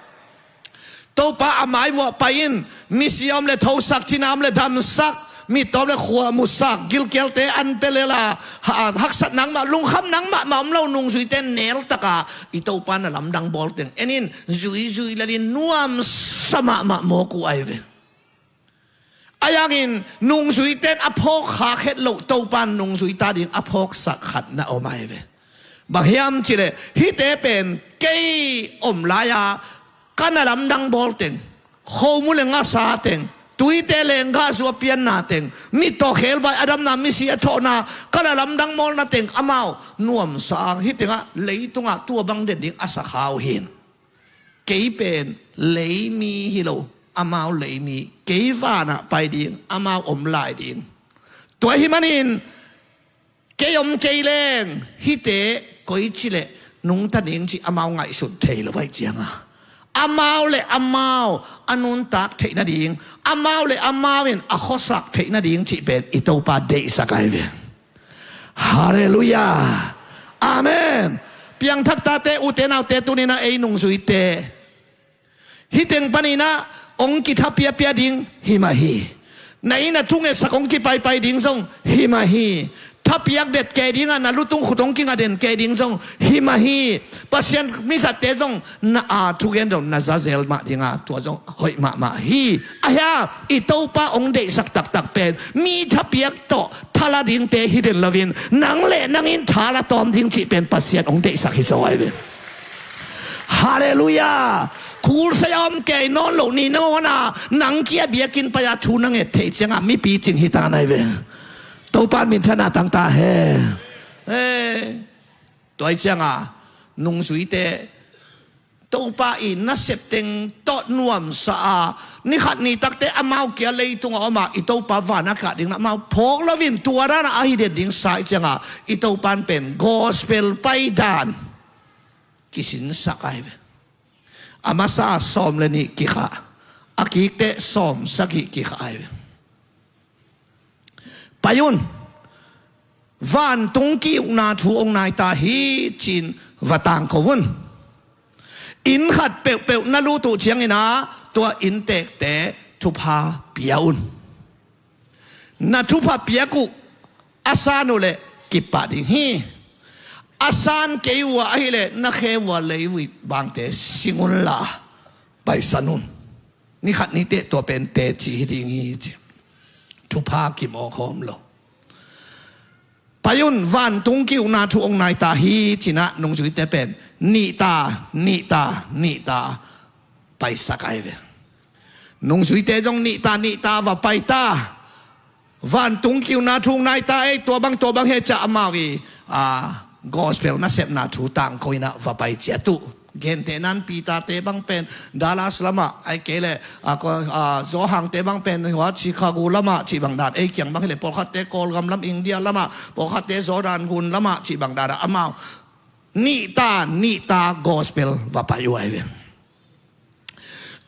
Topa a mai vuah pai-in, misi a om le thosak, cina a om le damsak, mittaw a om le khua musak, gilkialte an pia lel a, ha-, haksat nang mah, lungkham nang mahmah om lo, nungzuite nel tak a, i Topa na lamdang bawl teng en in, zuizui lel in nuamsa mahmah mawk uh ahi ve. Ahi hangin nungzuite in a phawk khak het loh, Topa in nungzuite ading a phawksak khat na om ahi ve. Bang hiam cih leh, hihte pen kei om lai-a ka na lamdang bawl teng, khomu le ngasa teng, tuite lenggahzu a pianna teng, mittaw khebai a damna, misi a thawhna, ka na lamdang bawlna teng amau nuamsa a, hih tengah leitungah tua bang den ding a sa kha uh hi. Kei pen leimi hi lo, amau leimi, kei vanah pai ding, amau om lai ding. Tua ahih manin, kei om kei leng, hihte koici leh nungta ding cih amau ngaihsut thei lo ahih ciangah, amau le amau a nuntak theih nading, amau le amau in a khuasak theih nading cih pen i Topa deihsak ahi ve. Halleluiah. Amen. Piangthak tate, ute naute, tuni-in ah ei nungzuite, hih teng panin ah hong kithapiapia ding hi mah hi. Na inn a thungetsak hong kipaipai ding zong hi mah hi. Thapiak det kei dingah na lutung khut hong kinga den kei ding zong hi mah hi. Pasian mizatte zong na a thugen zong na za zel mah ding a, tua zong hoih mahmah hi. Ahia, i Topa hong deihsak taktak pen mi thapiak tawh thala dingte hi den loin, nang le nang in thala tawm ding cih pen Pasian hong deihsak hi zaw ahi ve. Halleluiah. Khulsai a om kei nawn loh ni nangawn ah, nang kia biakinn pai-a thu na nget theih ciangah mipi cing hi ta na hi ve. Topa in minthanna tang ta hen. Eh, tua ahih ciangah nungzuite Topa i nasep teng tawh nuamsa a, ni khat ni takte amau kia leitungah om a, i Topa vanah kah ding na amau phawk loin, tua danah a hi den ding sa ahih ciangah, i Topa in pen gospel paidan kisinsak ahi ve. A masa sawm le nih kikhah, a kikte sawm sagih kikhah ahi ve. Pai un, vantung ki-ukna thu hong nai ta hi, ci-in va tangko un. Inn khat peuhpeuh na lut uh ciangin ah, tua inntekte thupha pia un. Na thupha piak uh a san uh leh kipah ding hi. A san kei uh a ahih leh na khe uh a lei uh i bangte sing unla, paisan un. Ni khat ni teh tua pen teci hi ding hi, ci. Thupha kimawk hawm lo. Pai un, vantung ki-ukna thu hong nai ta hi, ci-in ah nungzuite pen nih ta, nih ta, nih ta, paisak ahi ve. Nungzuite zong nih ta, nih ta, va pai ta. Vantung kiuna thuk nai ta ei, tua bang, tua bang hi ciah amau i, a, gospel nasepna thu tangko in ah va pai ciat uh. Gentehna in Peter-te bang pen Dallas lamah, ahih kei leh, a, ko-, a, Johan-te bang pen hua Chicago lamah cih bang dan, ei kiang bang hi leh pawlkhatte Kawlgam lam, India lamah, pawlkhatte Jordan gun lamah cih bang dan ah amau nihta nihta gospel va pai uh ahi ve.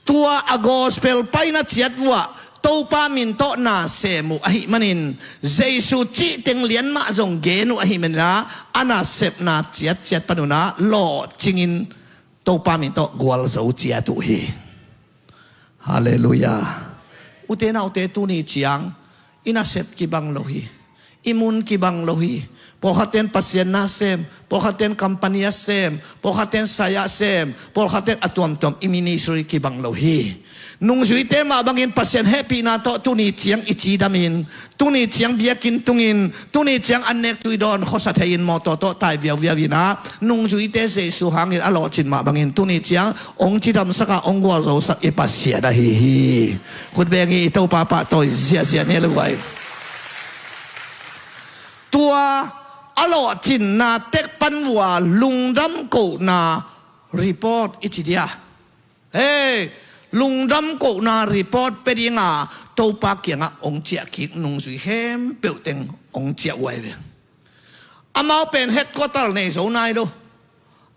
Tua a gospel paina ciat uh ah Topa min tawh na sem uh ahih manin, Jesu cih teng lian mah zong gen uh ahih manin ah, a nasepna ciatciat pan un ah lawhcingin Topa min tawh gualzo ciat uh hi. Halleluiah. Ute naute, tuni ciang i nasep kibang lo hi. I mun kibang lo hi. Pawlkhatte in Pasian na sem, pawlkhatte in company a sem, pawlkhatte in sai-ah sem, pawlkhatte in a tuamtuam, i ministry kibang lo hi. Nungzuite mah bangin Pasian hehpihna tawh tuni ciang i cidamin, tuni ciang biakinn tungin, tuni ciang an nek tui dawn khuasa thei-in mawtaw tawh tai viauviau in ah, nungzuite Jesu hangin a lawhcin mah bangin tuni ciang hong cidamsak a, hong gualzosak i Pasian ahi hi. Khut beng i Topa pahtawi ziahziah ni, a luai. Tua a lawhcinna tek pan uh a lungdam kohna report i ci dia. Hei, lungdam kohna report pia dinga Topa kiangah hong ciah kik nungzui khempeuh teng hong ciah uh ahi ve. Amau pen headquarter nei zo nai lo.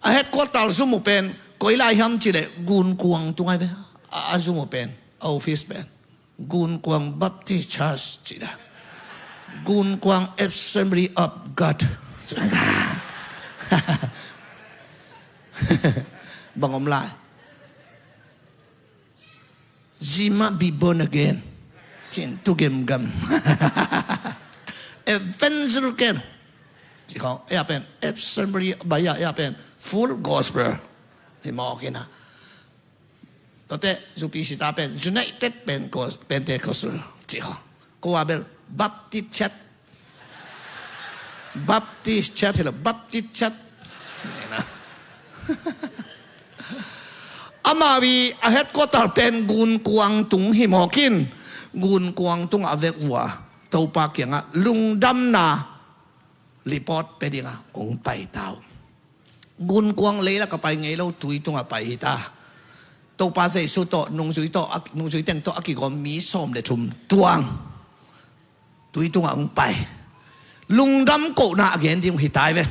A headquarter zum uh pen koi lai hiam cih leh Gunkuang tung ahi ve. A, a zum uh pen, a office pen Gunkuang Baptist Church cih dah. Gunkuang Assembly of God. Bang om lai. Zima be born again. Cin tu gemgam. Evangelical. Ci khong, ya pen Assembly of God, ya pen Full Gospel. Hi mawk in ah. Tuate zupi sita pen United Pentecos-, Pentecostal ci khong. Kua bel Baptist Church. Baptist Church hi lo, Baptist Church. Amau i a headquarter pen Gunkuang tung hi mawk in, Gunkuang tungah a vek uh a Topa kiangah lungdamna report pia dinga hong pai ta uh. Gunkuang leilak a pai ngei lo, tui tungah pai hi ta. Topa Jesu tawh, nungzui tawh, a, nungzui teng tawh a kigawm mi sawm le thum tuang tui tungah hong pai. Lungdam kohna a gen ding uh hi ta hi ve.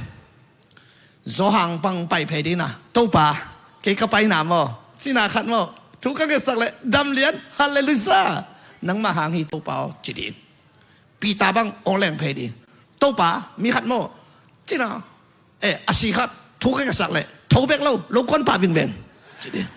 Johan bang pai phei ding a, Topa, kei ka pai na maw, cina khat maw, thu ka ngetsak leh dam lian, halleluiah. Nangmah hang hi Topa aw, ci ding. Peter bang hong leng phei ding. Topa, mi khat maw, cina, eh, a si khat, thu ka ngetsak leh tho bek lo, lo kuan pah vingveng, ci ding.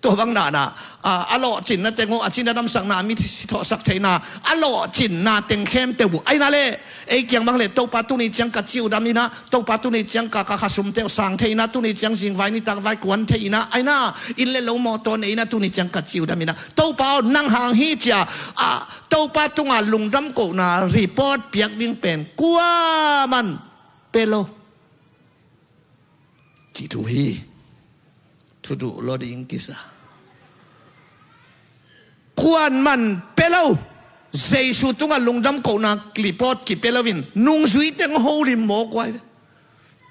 Tua bang na na, a, a lawhcinna teng uh, a cina damsakna, a mi si thawhsak theihna, a lawhcinna teng khempeuh uh. Ahi na leh, ei kiang bang leh, Topa tuni ciang ka ci uh dam in ah, Topa tuni ciang ka, ka khasumte uh sang thei in ah, tuni ciang zingvai nitak vai kuan thei in ah, ahi na, inn le lo mawtaw nei in ah, tuni ciang ka ci uh dam in ah, Topa aw nang hang hi cia, a, Topa tungah lungdam kohna report piak ding pen kuaman pia lo. Cih thu hi. Thu duh lo ding kisa. Kuaman pia lo. Jesu tungah lungdam kohna report kipia lo in nungzui teng holim mawk uh ahi ve.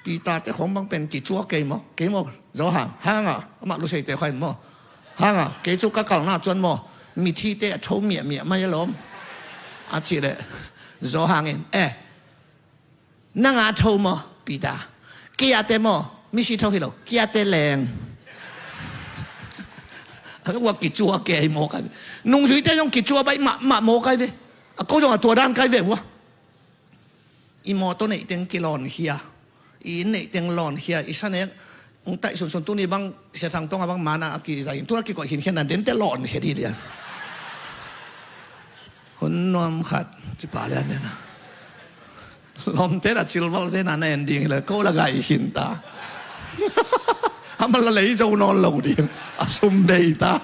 Peter-te khong bang pen kicua kei maw, kei maw, Johan, hang a, amah luseite khong maw, hang a, kei cu ka kalna cuan maw, mithite a tho miahmiah mai a lawm. A cih leh Johan in, eh, nang a tho maw, Peter? Kei a te maw, misi tho hi lo, kei a te leng. A ua kicua kei mawk ahi ve. Nungzuite zong kicua baih mahmah mawk ahi ve. A ko zong a tua dan kai ve ua. I mawtaw neih teng kilawnkhia, i inn neih teng lawnkhia, i sanek hong taih sunsun, tuni bang Sia Thang Tong a bang mana a kizai in, tuna kikoih khinkhian na dente lawnkhia dih lian. Hun nuam khat cipa lian nena. Lawmte na cilval zena na en ding hi le ko la gai khin ta. Ama la lei zo nawn lo ding. A sum bei ta.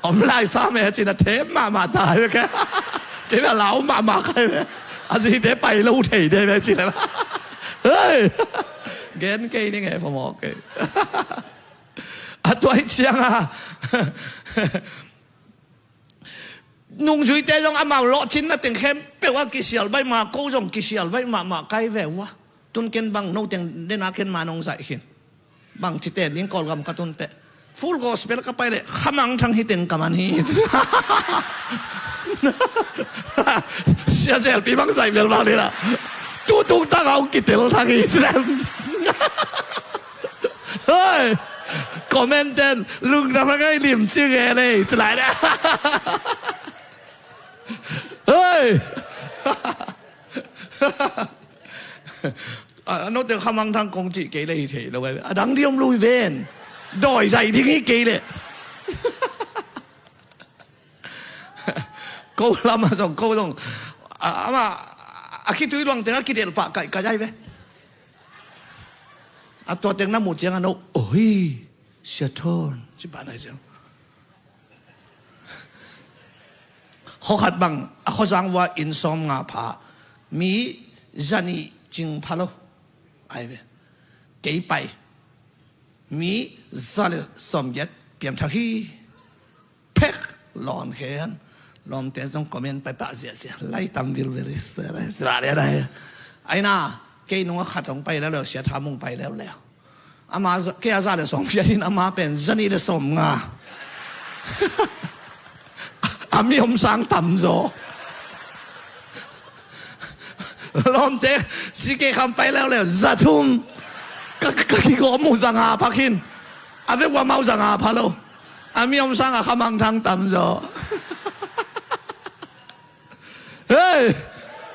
Om lai sa me cina them mahmah ta hi ke. Kei a lau mahmah kai ve. A zite pai lo thei de ve cina. Hei. Gen kei ni nge phamawh kei. A tuai cianga. Nungzuite zong amau lawhcinna teng khempeuh ah kisial baih mah, ko zong kisial baih mahmah kai ve ua. Tun ken bang no teng dena ken ma nong zaih khin. Bang cite ning Kawlgam ka tun teh, Full Gospel ka pai leh Kha Mang Thang hi teng ka man hi. Sia Zelpi bang zaih bel bang ni la. Tutung tang a hong kitel thang hi. Hei, comment ten lungdam a ngai lim ci nge lei ci lai de. Hei. A, a note Kha Mang Thang kong cih kei le hi thei lo, a dang di om lui ven. Dawi zaih ding hi kei le. Ko lam a zong, ko zong. A, ama, a khitui luang teng a kidelh pah kaih kaih ai ve. A tua teng na muh ciang a no, oi, Sia Thawn, ci pah nai ciang. Khuakhat bang, a khuazang vua inn sawmnga pha, mi zanih cing pha lo. Ai ve. Kei pai. Mi za le sawmgiat piangthak hi. Phek lawn khen. Lawmte zong comment pai pah ziahziah. Lai tam bilbel i se lai. Zia le lai. Ai na, kei nung a khat hong pai leuleu, Sia Tha Mung pai leuleu. Ama za-, kei a za le sawmgiat in ama pen zanih le sawmnga. A mi om sang tam zaw. Lawmte, si kei kham pai leuleu, za thum. Ka, ka, ka kigawm uh za nga pha khin. A vek uh amau za nga pha lo. A mi om sang a Kha Mang Thang tam zaw. Hei!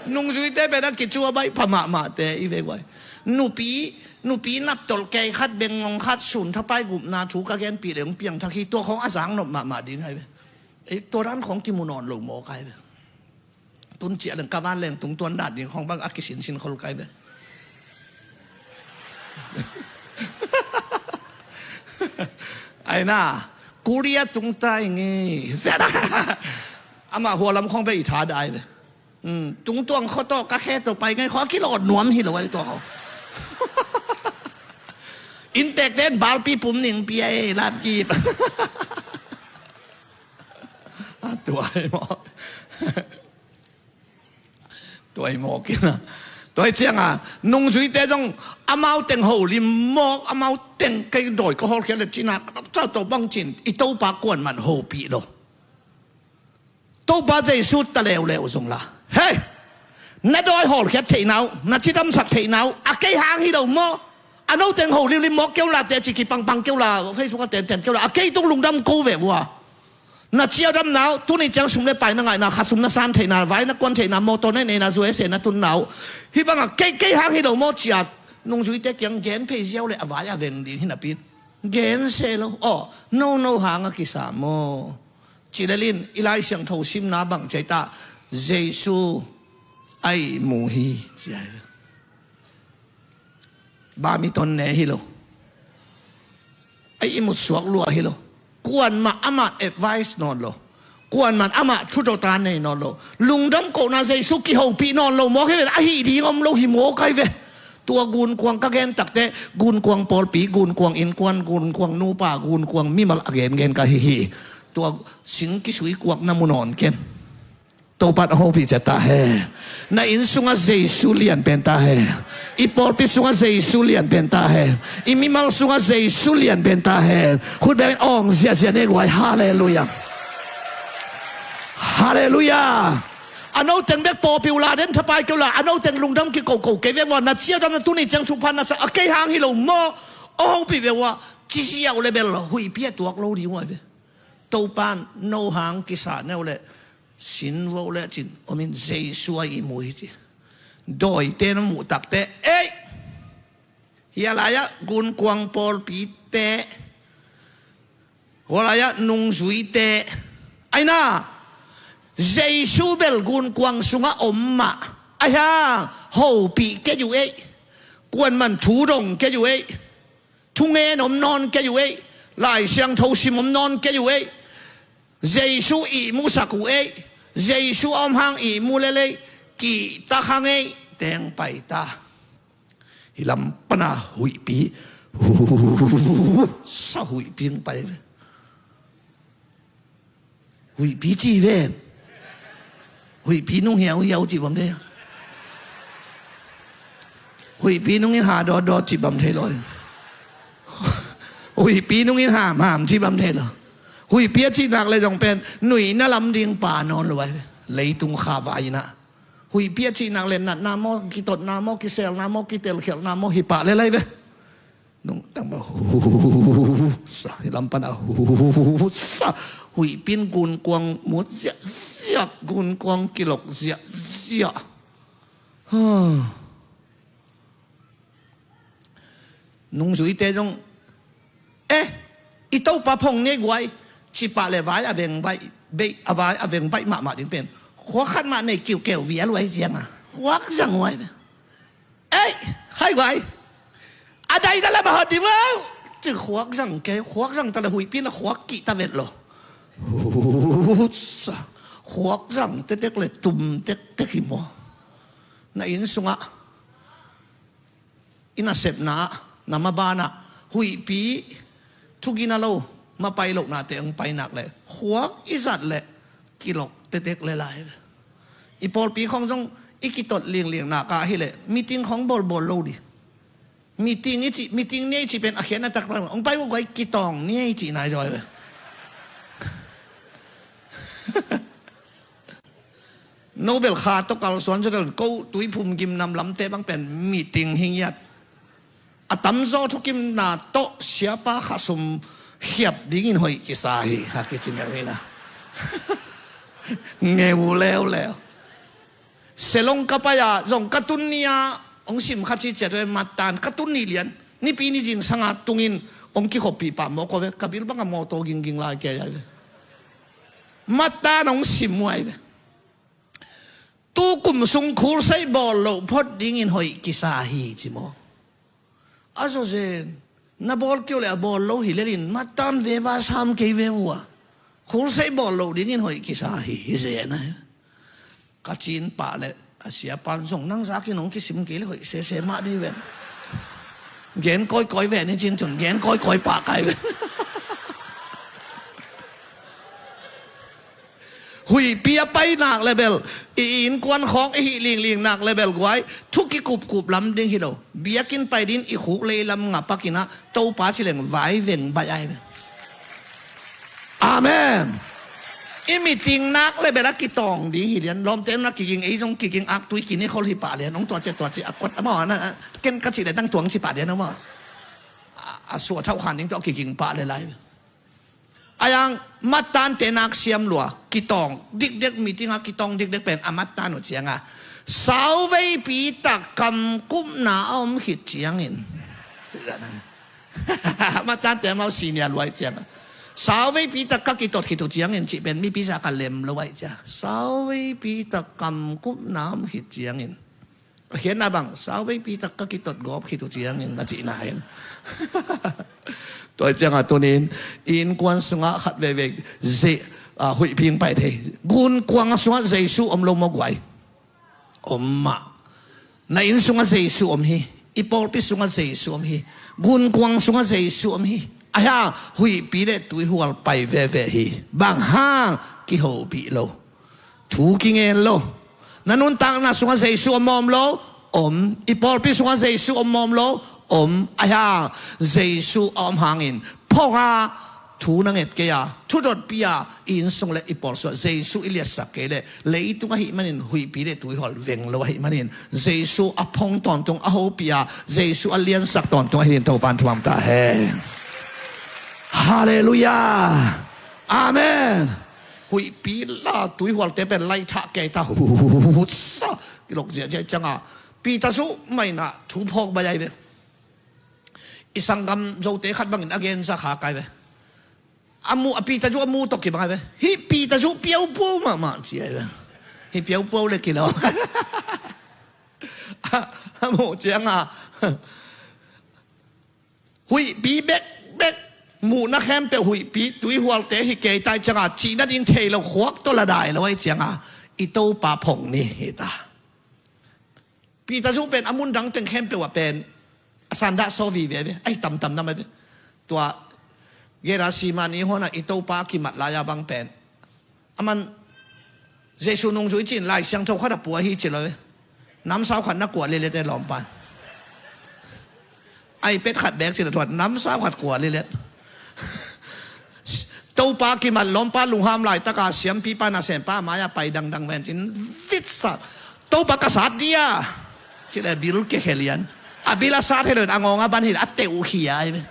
Nungzuite pen a kicu a baih pha mahmahte i vek uh ai. Nupi, nupi naptolh kei khat, bengngong khat, sun thapai gupna thu ka genpih le hong piangthak hi, tua khawng a zang nop mahmah ding ai ve. Ei, tua dan khawng kimu nawn lo mawk ai ve. Tun ciah leng ka van leng tung tuan dan ding khawng bang a kisinsin khol kai ve. Ai na, Korea tung tai nge. Amah hua lam khawng bek i tha dai ve. Um, tungtuang khua tawh ka khe tawh pai ngai khawng a kilawh nuam hi lo ai tua khawng. Inntekte in balpi pum ning pia e, lamkip. A tuai maw. Tuai maw kina. Tuai cianga, nungzuite zong amau teng holim mawk, amau teng kei dawi ka hawlkhiat le cina, ka tawh bang cin, i Topa kuan man hopih lo. Topa Jesu ta leuleu zong la. Hei! Na dawi hawlkhiat theihna uh, na cidamsak theihna uh, a kei hang hi lo maw? A no teng ho limlim mawk keu la, teci kipangpang keu la, Facebook a tenten keu la, a kei tung lungdam ko ve ua. Na ciaudamna uh, tuni ciang sum le pai na ngaihna, kha sum na san theihna, vai na kuan theihna, mawtaw na neihna, U S A na tunna uh. Hih bangah kei, kei hang hi lo maw cia, nungzuite kiang gen phei ziau le a vai a veng ding hi napi. Gen se lo. Aw, no, no hang a kisa maw? Cilel in, i Lai Siangtho simna bang ciai ta, Jesu a ihmu hi, ci ai ve. Bamiton ne hi lo. A ihmu suak lua hi lo. Kuan mah amah advice nawn lo. Kuan man amah thutawta nei nawn lo. Lungdam kohna Jesu kihopih nawn lo mawk hi ve, a hih ding om lo hi mawk ai ve. Tua gunkuang ka gen takte, gunkuang pawlpi, gunkuang innkuan, gunkuang nupa, gunkuang mimal a gengen ka hi hi. Tua sing kisui kuak na mu nawn ken. Topan a hopih cia ta hen. Na inn sungah Jesu lian pen ta hen. I pawlpi sungah Jesu lian pen ta hen. I mimal sungah Jesu lian pen ta hen. Khut bengin awng ziahziah ne guai. Halleluiah. Halleluiah. A no teng bek pawlpi uh la den thapai keu la, a no teng lungdam kikoko kei ve ua, na ciaudam na tuni ciang thupha na sa, a kei hang hi lo maw? Aw hopih ve ua, ci ziau le bel huihpi a tuak lo ding ua ve. Topan no hang kisa neu le sin vo le cin omin Jesu a ihmu hi ci. Dawite na muh takte, ei! Hia lai-ah gunkuang pawlpite, hua lai-ah nungzuite, aina Jesu bel gunkuang sungah om mah, aihang hopih kei uh ei, kuanman thu dong kei uh ei, thungen om nawn kei uh ei, Lai Siangtho sim om nawn kei uh ei, Jesu ihmusak uh ei, Jesu a om hang ihmu lel ei, kihtak hang ei, teng pai ta. Hih lam pana huihpi, sa huihpi hong pai ve. Huihpi ci ven. Huihpi nung hiauhiau cih bang thei. Huihpi nungin ha dawtdawt cih bang thei lo. Huihpi nungin hamham cih bang thei lo. Huihpi a cihnak le zong pen nuihna lam ding pa nawn lo ai. Leitung kha vai inah. Huihpi a cihnak le natna maw, kitotna maw, kiselna maw, kitelkhialhna maw, hi pah le lai ve. Nungtang ba hu sa, hi lam pan a hu sa. Huihpi in gunkuang mut ziahziah, gunkuang kilok ziahziah. Nungzuite zong, eh, i Topa phong ni ei guai, cipah le vai a veng baih, beih, a vai a veng baih mahmah ding pen khuak khat mah nei kiukeu vial uh ai cianga khuak zang uh ai ve. Ei, khai guai. A dai da le mahot di vau. Cin khuak zang ke, khuak zang ta le huihpi na khuak kih ta vet lo. Hutsa. Khuak zang tetek le tum tektek hi maw. Na inn sungah, i nasepna ah, na mabanah huihpi thugina lo, mapai lohnate hong painak le khuak i zat le kilok tetek le lai. I pawlpi khong zong i kitot lingling nak ah hileh meeting khong bawlbawl lo di. Meeting i cih, meeting ni ei cih pen a khiatna tak hong pai uh guai, kitawng ni ei cih nai zaw ve. Nobel kha tawh kalsuan zaw del ko tuiphum gimnam lamte bang pen meeting hi ngiat. A tamzaw thukimna tawh siapa khasum khiap dingin hoih kisa hi. Ha kici ngeu hi na. Ngeu leuleu. Selong ka pai-a zong ka tun ni-a hong sim kha ci ciat ve, matan ka tun ni lian. Nipi ni zingsanga tungin hong kikhoppih pah mawk aw ve. Ka bil banga mawtaw gingging lai kei ai ve. Matan hong sim uh ai ve. Tu kum sung khulseih bawl loh phot dingin hoih kisa hi ci maw. A zawzen na bawl kio le a bawl lo hi lelin matan veva sam kei ve uh a. Khulseih bawl loh dingin hoih kisa hi hi zen a. Ka cin pah le a siapan zong nang zakin hong kisim kei le hoih sese mah dih ven. Gen kawikawi ven i cin cun gen kawikawi pah kai ven. Huihpi a painak lebel, i innkuan khawng i hih lingling nak lebel guai, thu kikupkup lam ding hi lo. Biakinn pai din i khuk lei lam nga pakinah Topa cileng vai veng baih ai ve. Amen. I meeting nak lebel a kitawng ding hi lian. Lawmte na kiging ei zong kiging aktui kini khol hi pah lian. Hong tuacia tuacia a kuat amau ana ken ka cih le dang tuang ci pah lian amau. A suah thauh khan ding tawh kiging pah le lai. Ayang matante nak siam lua kitawng dikdek, meeting a kitawng dikdek pen a matan uh cianga sauveipi tak kamkupna a om khit ciangin. Matante mau senior luai cianga sauveipi tak ka kitot khit uh ciangin cih pen mipi sa ka lem lo ai cia. Sauveipi tak kamkupna a om khit ciangin. A khiatna bang, sauveipi tak ka kitot gawp khit uh ciangin na cihna hin. Tua cianga tunin innkuan sungah khat veivei huihpi hong pai thei. Gunkuang sungah Jesu om lo maw guai? Om mah. Na inn sungah Jesu om hi. I pawlpi sungah Jesu om hi. Gunkuang sungah Jesu om hi. Ahi hang huihpi le tuihual pai veve hi. Bang hang? Kihopih lo. Thu kingen lo. Na nuntakna sungah Jesu om mawm lo? Om. I pawlpi sungah Jesu om mawm lo? Om. Ahi hang Jesu a om hangin phawng a thu na nget kei a, thu dotpi a, i inn sung le i pawl sungah Jesu i liatsak kei le leitung ahih manin huihpi le tuihual veng lo ahih manin Jesu a phong tawntung a hopih a, Jesu a liansak tawntung ahih in Topan thuam ta hen. Halleluiah. Amen. Huihpi la tuihualte pen laithah kei ta husa kilok ziahziah cianga Peter zuh maina thu phawk bai ai ve. I sanggam zote khat bangin a genza kha kai ve. A mu a Peter zuh a mu tawh kibang ai ve. Hih Peter zuh piaupuau mahmah ci ai ve. Hih piaupuau le kilawm. A muh cianga huihpi bekbek, muhna khempeuh huihpi tuihualte hi kei tai cianga cihna ding thei lo khuak tawh la dai lo ai cianga i Topa phong ni hi ta. Peter zuh pen a mun dang teng khempeuh ah pen a sandah saw vive ve, ahi tamtam nam ai ve. Tua Gerasimani huanah i Topa kimat lai-a bang pen a man Jesu nungzui cin Lai Siangtho khat a pua hi ci lo. Namsau khat na kuah lilet e lawmpa. iPad khat bek ci lo thuat namsau khat kuah lilet. Topa kimat lawmpa lungham laitaka siampipa nasempa mai-ah pai dangdang ven cin vitsa. Topa ka sat dia. Ci le bil ke khe lian. A bil a sat he lo in a ngawng a ban hi a teuh khia ai ve.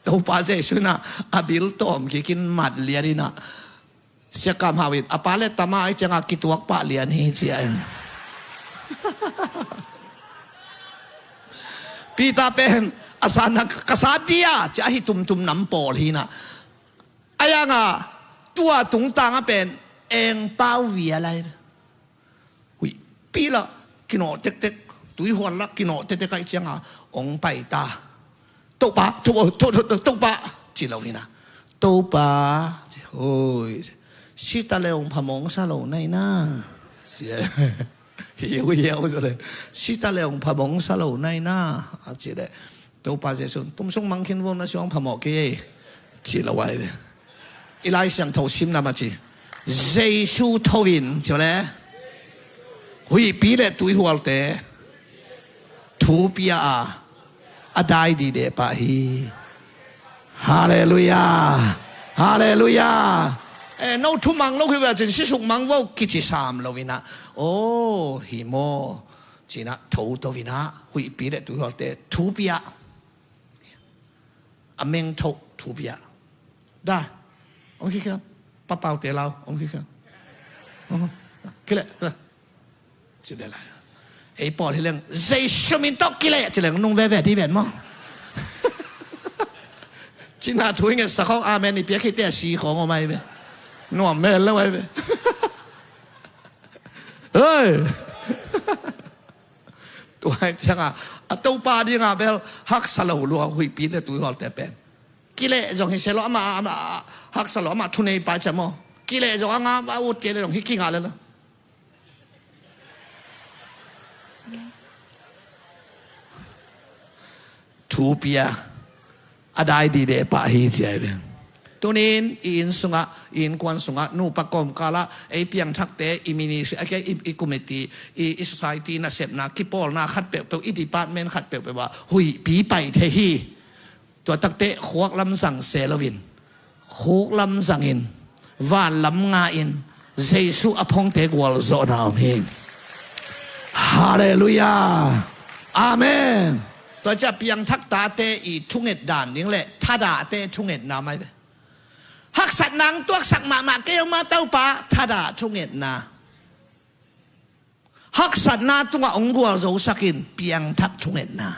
Topa Jesu in ah a bil tawm kikin mat lian in ah. Siakam hau in a pa le tama ai cianga kituak pah lian hi cia in. Peter pen a sana ka sa dia cia hi tumtum nam pawl hi na. Ayanga tua tungtanga pen eng pau via lai. Huihpi lah kinawh tektek, tuihual lah kinawh tektek aih cianga ong pai ta. Topa, to, to, to, to, Topa ci lo hina. Topa ci, hoi, sita le ong phamawng sa lo nai na. Ci e. Hiu hiu sa le. Sita le ong phamawng sa lo nai na. A ci le. Topa Jesu tumsung mangkhin vona siang phamawh kei. Ci lo ai ve. I Lai Siangtho simna mah ci. Jesu tho in ci le. Huihpi le tuihualte thu pia a a dai dide pah hi. Halleluia. Halleluia. Eh, no thumang lo hi ve cin sisuk mang vo kici sam lo ina. Oh, hi maw. Cina tho to ina huihpi le tuihualte thu pia. A meng tho thu pia. Da. Ong khikha. Papau te lau. Ong khikha. Kile, kile. Ci le lai. Ei pawl hi leng Jesu min tawh kile ci leng nung veve di ven maw? Cina thu i ngetsak khawng amen i piak khite a si khawng om ai ve. Nuam mel lo ai ve. Hei. Tua ai cianga a Topa dinga bel haksa lo lua huihpi le tuihualte pen. Kile zong hi se lo ama, ama haksa lo ama thunei pai cia maw? Kile zong anga a ut kei le zong hi kinga le la. Thu pia a dai dide pah hi ci ai ve. Tunin i inn sungah, i innkuan sungah nupa kawmkalah ei piangthakte i ministry a kei i, i committee i, i society nasepna kipawlna khat peuhpeuh i department khat peuhpeuh ah huihpi pai thei hi. Tua takte khuak lam zang se loin khuk lam zangin vanlam nga-in Jesu a phongte gualzawhna om hi. Halleluia. Amen. Tua cia piangthak tate i thunget dan ding le thadahte thungetna mai ve. Haksatna ang tuaksak mahmah kei oma Topa thadah thungetna. Haksatna tungah ong gualzosakin piangthak thungetna.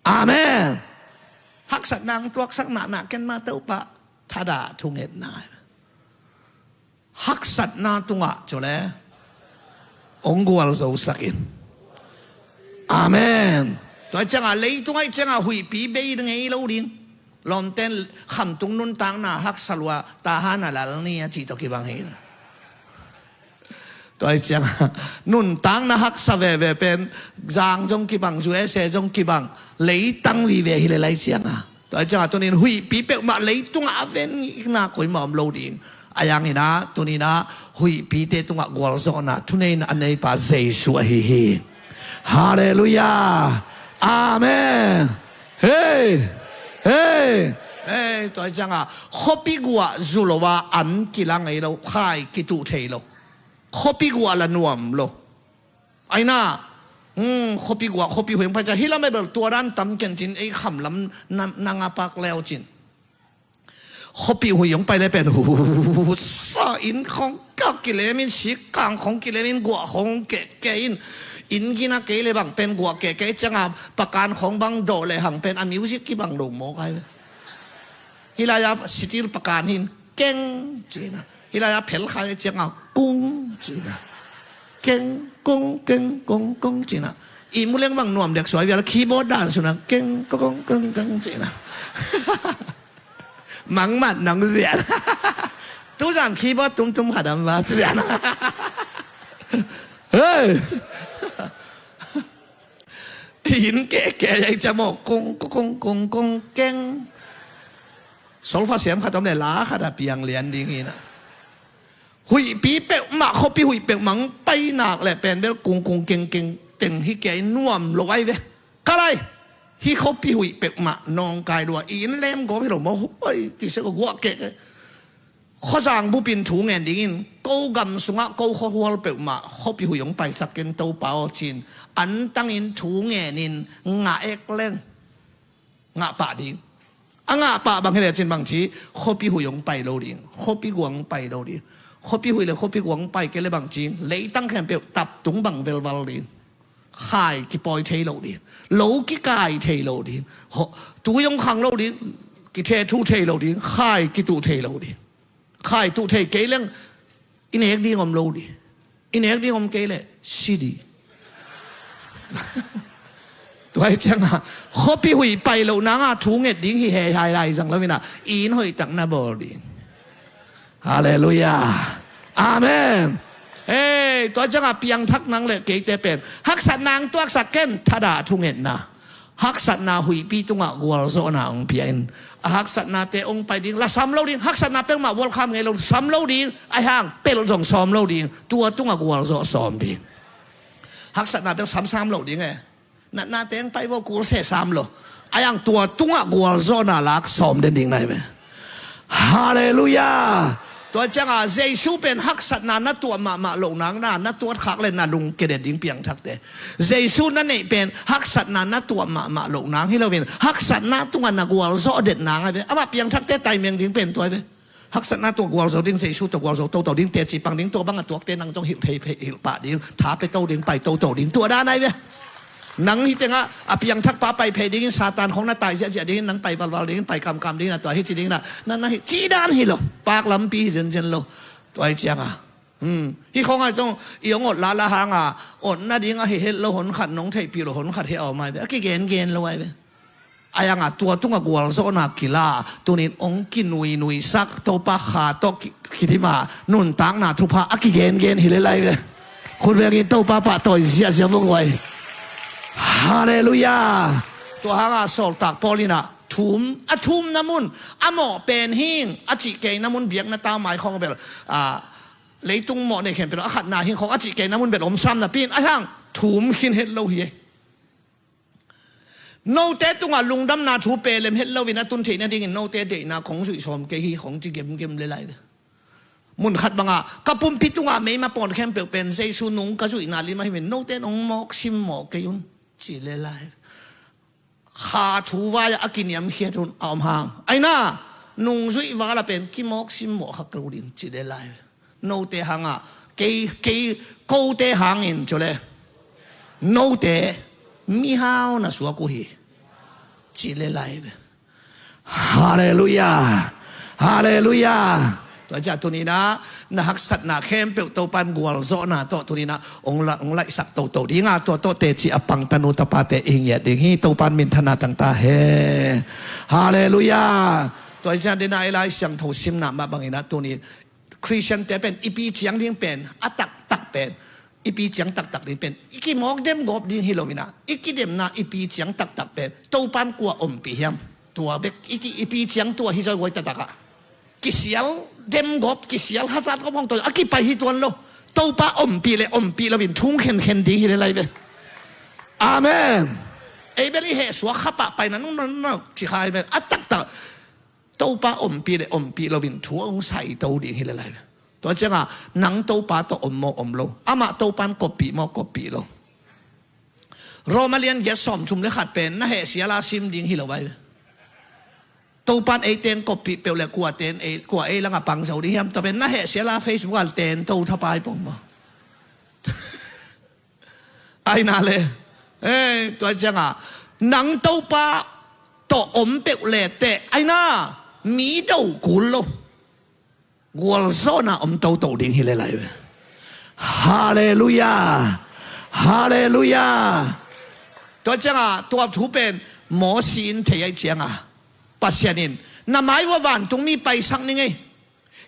Amen. Haksatna ang tuaksak mahmah ken ma Topa thadah thungetna. Haksatna tungah cule ong gualzosakin. Amen. Tua cianga leitungah cianga huihpi bei ngei lo ding. Lawmten khamtung nuntakna haksa lua taha na lal ni a cih tawh kibang hi. Tua hi cianga nuntakna haksa veve pen zang zong kibang, U S A zong kibang, leitang vive hi le lai cianga. Tua hi cianga tunin huihpi peuhmah leitungah a ven ngikna koimah om lo ding. A yang inah tuninah huihpite tungah gualzawhna thuneina a neipa Jesu ahi hi. Halleluia. Amen. Hei. Hei. Hei, tua hi cianga khuapi guah zu lo a an kila ngei lo, khai kituh thei lo. Khuapi guah la nuam lo. Aina. Hmm, khuapi guah khuapi hueng pai ca hi lam e bel tua dan tam ken cin ei kham lam na, na nga pak leu cin. Khuapi hui hong pai le pen hu sa in khong kak kilemin sik kang khong kilemin guah khong keh keh in. In gina kei le bang pen guah keh keh cianga pakan khong bang dawh le hang pen a music kibang lo mawk ai. Hilai a sitil pakan hin keng cina. Hilai a phelkhai cianga kung cina. Keng kung keng kung kung cina. I muleng bang nuam dek suai vial keyboard dan suna keng kung keng keng cina. Mangmat nang zian. Tuzan keyboard tumtum khadam va zian. Hei. In keke yai camo kung kung kung kung keng. Solfa siam khat om le la khat a piang lian ding ina. Huihpi peuhmah, khuapi huih peuhmah hong pai nak leh pen bel kungkung kengkeng teng hi kei, nuam lo ai ve. Ka lai, hih khuapi huih peuhmah nawngkai lua, i inn lem gawp hi lo maw, huai ti se ko guah kek. Khuazang bupin thu ngen dingin, ko gam sungah ko khuahual peuhmah khuapi huih hong paisak ken Topa aw ci-in, antangin thu ngenin ngah ek leng ngah pah ding. A ngah pah bang hi lecin bang ci, khuapi huih hong pai lo ding, khuapi guang hong pai lo ding. Khuapi huih le khuapi guang hong pai kei le bang ci, leitang khempeuh taptung bang velval ding. Khai kipawi thei lo ding, lo kikai thei lo ding, tui hong khang lo ding, kithethu thei lo ding, khai kituh thei lo ding. Khai tuh thei kei leng i nek ding om lo ding. I nek ding om kei leh si ding. Tua hi ciangah khuapi huih pai loh nanga thu nget ding hi hei hai lai zang lo inah i inn hoihtak na bawl ding. Halleluiah. Amen. Hei, tua ciangah piangthak nang le keite pen haksatna hong tuaksak ken, thadah thungetna. Haksatna huihpi tungah gualzawhna hong pia in, a haksatnate hong pai ding, la sam lo ding, haksatna peuhmah welcome ngei lo, sam lo ding, ahi hang pelh zong sawm lo ding, tua tungah gualzawh sawm ding. Haksatna bel samsam lo ding e. Natna teng pai vo, kul se sam lo. Ahi hang tua tungah gualzawhna lak sawm den ding nai ve. Halleluiah. Tua ciangah Jesu pen haksatna na tuah mahmah loh nang, na, na tuat khak le na lungkia den ding piangthakte. Jesu na neih pen haksatna na tuah mahmah loh nang hi loin, haksatna tungah na gualzawh den nang ai ve. Amah piangthakte taimeng ding pen tua ai ve. Haksatna tawh gualzo ding, Jesu tawh gualzo toto ding, teci pang ding, tua bang a tuakte nang zong hilh thei, hilh pah ding, tha pia to ding, pai toto ding, tua dan ai ve. Nang hi tengah a piangthakpa pai phei dingin, Satan khong na tai ziahziah dingin, nang pai valval dingin, pai kamkam dingin, a tua hi ci dingin, na, na hi ci dan hi lo, pak lampi hi zenzen lo. Tua hi cianga, hmm, hi khong ai zong i hong ot lala hanga, ot nading ahi het lo hon khat, nong theihpih lo hon khat hi a om ai ve, a kigengen lo ai ve. Ahi hanga tua tungah gualzawhna kila, tunin hong kinuinuisak, Topa kha tawh ki, kidima, nuntakna thupha a kigengen hi lelai ve. Khut bengin Topa pahtawi ziahziah vung uai. Halleluiah. Tua hanga sawltak Paul inah thum, a thumna mun, a mawh pen hing a cih keina mun, biakna taumai khong bel, a, leitung mawh nei khempeuh a khatna hing khong a cih keina mun bel om sam napi in, ahi hang thum khin het lo hi ei. Note tungah lungdamna thu pelem het loin a tun theih nadingin note deihna khong zuih sawm kei hi khong ci gemgem lelai ve. Mun khat bangah ka pumpi tungah meima pawn khempeuh pen Jesu nung ka zuihna lim ahi min, note in hong mawk simmawh kei un ci lelai ve. Kha thu vai-ah a kiniamkhiat hun a om hang, aina nungzuih vala pen kimawk simmawh khak lo ding ci lelai ve. Note hangah, kei, kei, kote hangin cule, note mihau na suak uh hi ci lelai ve. Halleluiah. Halleluiah. Tua ciah tuninah na haksatna khempeuh Topan gualzawhna tawh tuninah hong la, hong laihsak toto dinga, tua tawh teci a pangtanu tapate i ngiat ding hi. Topan minthana tangta he. Halleluiah. Tua ciah dinah i Lai Siangtho simna mah banginah tunin Khristiante pen i pi ciang ding pen, a taktak pen, i pi ciang taktak ding pen i kimawk dem gawp ding hi loinah, i kidemna i pi ciang taktak pen Topan kua ompih hiam? Tua bek i, i pi ciang tua hi zawi guai taktakah kisial dem gawp, kisial hazat gawp hong tua a kipai hi tuan lo. Topa ompih le ompih loin thung khenkhen ding hi le lai ve. Amen. Ei bel i hehsuak khapah paina nung nung nung ci khai ve. A taktak Topa ompih le ompih loin thu a hong saito ding hi le lai ve. Tua ciangah nang Topa tawh om maw om lo, amah Topan koppih maw koppih lo. Roma lian giat sawmthum le khat pen na hehsiala sim ding hi lo vai ve. Topan ei teng koppih peuh le kua ten ei, kua ei langah pang zo ding hiam? Tua pen na hehsiala Facebook ah ten to thapai pong maw? Aina le, eh, tua ciangah nang Topa tawh om peuh le teh, aina mi do kul lo. Gualzawhna om toto ding hi le lai ve. Halleluiah. Halleluiah. Tua ciangah tua thu pen Mawsi in thei ai ciangah Pasian in na mai uah vantungmi paisak ning ei.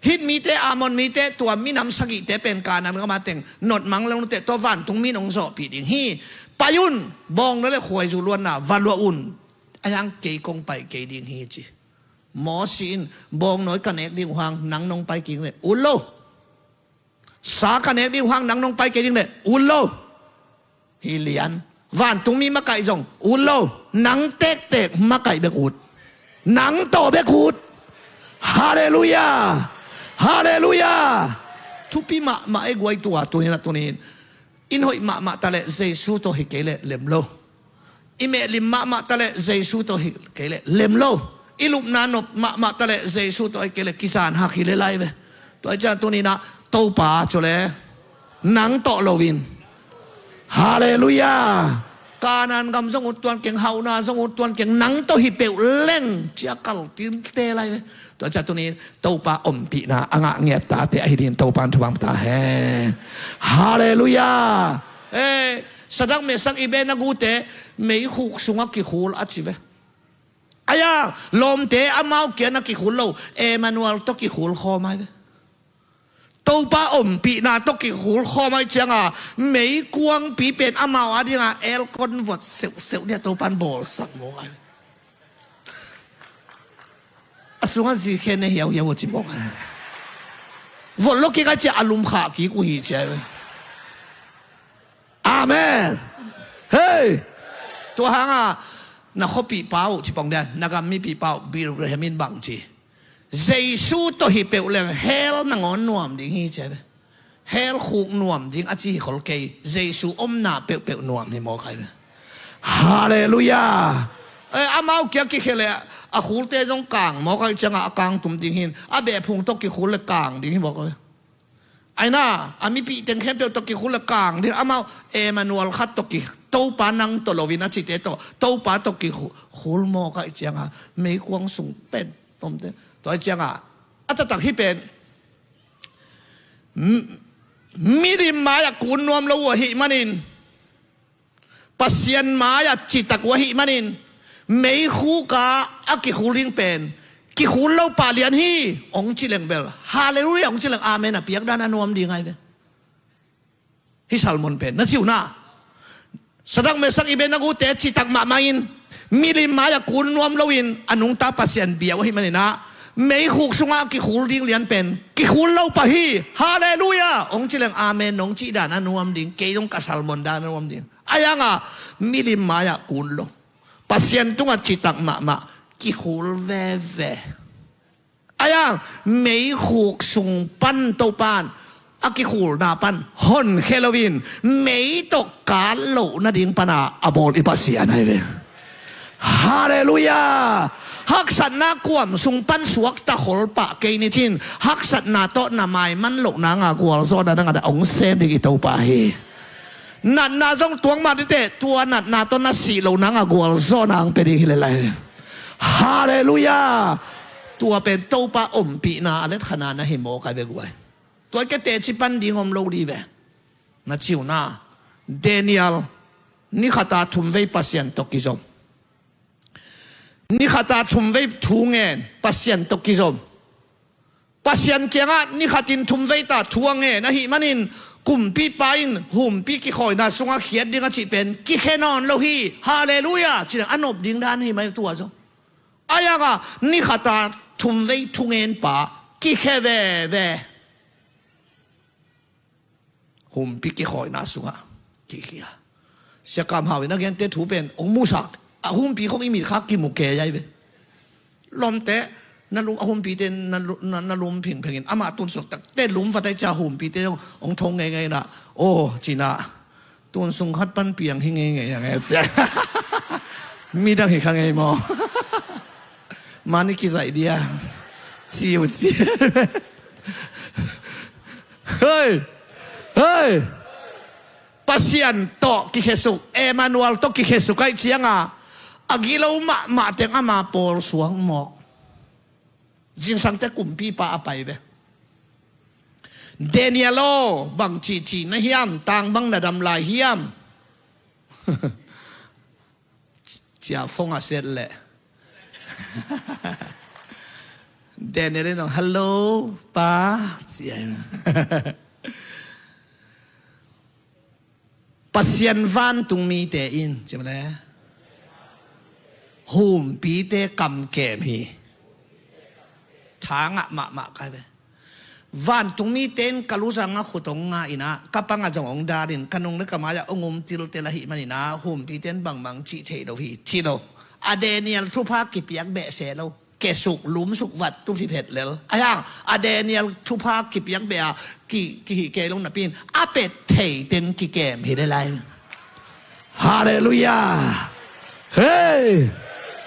Hit mite, Amon mite, tua minam sagihte pen Kanaan gama teng notmang lo nute, tua vantungmi in hong zawhpih ding hi. Pai un, bawngnawi le khuaizu luanna va luah un. Ahi hang kei kong pai kei ding hi ci. Mawsi in bawngnawi ka nek ding uh hang nang nong pai kik le ut lo. Sa ka nek ding uh hang nang nong pai kei ding leh ut lo. Hi lian. Vantungmi makaih zong ut lo. Nang tektek makaih bek ut. Nang tawh bek ut. Halleluiah. Halleluiah. Thupi mahmah e guai, tua tuninah tunin. In hoih mahmah ta leh Jesu tawh hi kei leh lem lo. I mehlim mahmah ta leh Jesu tawh hi kei leh lem lo. I lupna nop mahmah ta leh Jesu tawh hi kei leh kizan hak hi le lai ve. Tua hi ciang tuninah Topa cu le nang tawh loin. Halleluiah. Kanaan gam zong ut tuan keng, hauhna zong ut tuan keng, nang tawh hi peuh leng, cia kal tinte lai ve. Tua ciang tunin Topa ompihna a ngah ngiat tate ahi dingin Topa in thupha ta hen. Halleluiah. Eh, Sadrak, Mesak, Abednego te meikhuk sungah kikhul a ci ve. Aia, lawmte amau kiang na kikhul lo, Emmanuel tawh kikhul khawm ai ve. Topa ompihna tawh kikhul khawm ai cianga meikuangpi pen amau a dinga aircon vot seuhseuh dia Topa in bawlsak mawk ai ve. A sungah zikhen ne hiauhiau uh ci mawk ai ve. Vot lo kik ai cia a lum khah kik uh hi ci ai ve. Amen. Hei. Tua hanga na khuapihpa uh ci pong dian, na gam mipihpa uh Bill Graham in bang ci? Jesu tawh hi peuh leng hell nangawn nuam ding hi ci ai ve. Hell khuk nuam ding a ci hi khol kei, Jesu omna peuhpeuh nuam hi mawk ai ve. Halleluiah. Eh, amau kiang kikhia leh a khulte zong kang mawk ai cianga a kang tum ding hin, a behphung tawh kikhul leh kang ding hi mawk ai ve. Aina a mipih teng khempeuh tawh kikhul leh kang ding, amau Emmanuel khat tawh ki, Topa nang tawh loin a cite tawh, Topa tawh kikhul mawk ai cianga meikuang sung pen omte. Tua ai cianga a taktak hi pen milim mai-ah kun nuam lo uh ahih manin, Pasian mai-ah citak uh ahih manin, meikhuka a kikhul ding pen kikhul lo pah lian hi hong ci leng bel, halleluiah hong ci leng amen a piak dan a nuam ding ai ve. Hih Salmon pen na ci uh na, Sadrak, Mesak, Abednego te citak mahmah in milim mai-ah kun nuam loin a nungta Pasian bia uh ahih maninah, meikhuk sungah a kikhul ding lian pen kikhul lo pah hi. Halleluiah hong ci leng amen hong cih dan a nuam ding, kei zong ka Salmon dan a nuam ding. Ahi hanga milim mai-ah kun lo, Pasian tungah citak mahmah, kikhul veve. Ahi hang meikhuk sung pan Topan a kikhulna pan honkhia loin mei tawh kat loh nading pana a bawl i Pasian ahi ve. Halleluiah. Haksatna kuam sung pan suakta khol pah kei nicin, haksatna tawh na maiman loh nanga gualzawhna dang a dah hong sem ding i Topa hi. Natna zong tuang mah dite, tua natna tawh na sih loh nanga gualzawhna hong pia ding hi le lai. Halleluiah. Tua pen Topa ompihna a letkhana na hi mawk ai ve guai. Tua ke teci pan ding om lo di ve. Na ci uh na, Daniel nikhata thumvei Pasian tawh kizom. Nikhata thumvei thu ngen, Pasian tawh kizom. Pasian kiangah nikhatin thumvei ta thu a ngen ahih manin, kumpipa in humpi kikhawina sungah khiat ding a cih pen kikhe nawn lo hi. Halleluiah. Ci ding a nop ding dan hi mai tua zong. Ahi hanga nikhata thumvei thungenpa kikhe veve. Humpi kikhawina sungah kikhia. Sia Kam Hau in a gente thu pen hong musak, a humpi khong i mit kha kimu kei ai ve. Lawmte, na lum, a humpite na lu-, na, na lum phingphengin amah tunsuk takte lum vat ai cia humpite hong, hong thong ngeingei na. Aw, cina. Tun sung khat pan piang hi ngeingei a nge cia. Midang hi kha ngei maw? Mani kizaih dia. Ciu ciu. Hei! Hei! Pasian tawh kikhesuk, Emmanuel tawh kikhesuk ai cianga a gilo mahmah teng ama pawl suang mawk. Zingsangte kumpipa a pai ve. Daniel aw, bang cihcih na hiam, tang bang na dam lai hiam? Cia phone a set leh Daniel in, "Hello pa," cia. Pasian vantung mite in, ci male, humpite kamkem hi. Thangah mahmah kai ve. Vantung mite in ka luzang ah khut hong nga in ah, ka pang ah zong hong dal in, ka nung le ka mai ah hong um tiltel ahih manin ah, humpite in bangmah cih thei lo hi, ci lo. A Daniel thupha kipiak beh se lo. Kesuk, lumsuk, vat tup hi phet lel. Ahi hang a Daniel thupha kipiak beh a ki, kihih kei lo napi in, a pet thei teng kikem hi le lai. Halleluiah. Hei!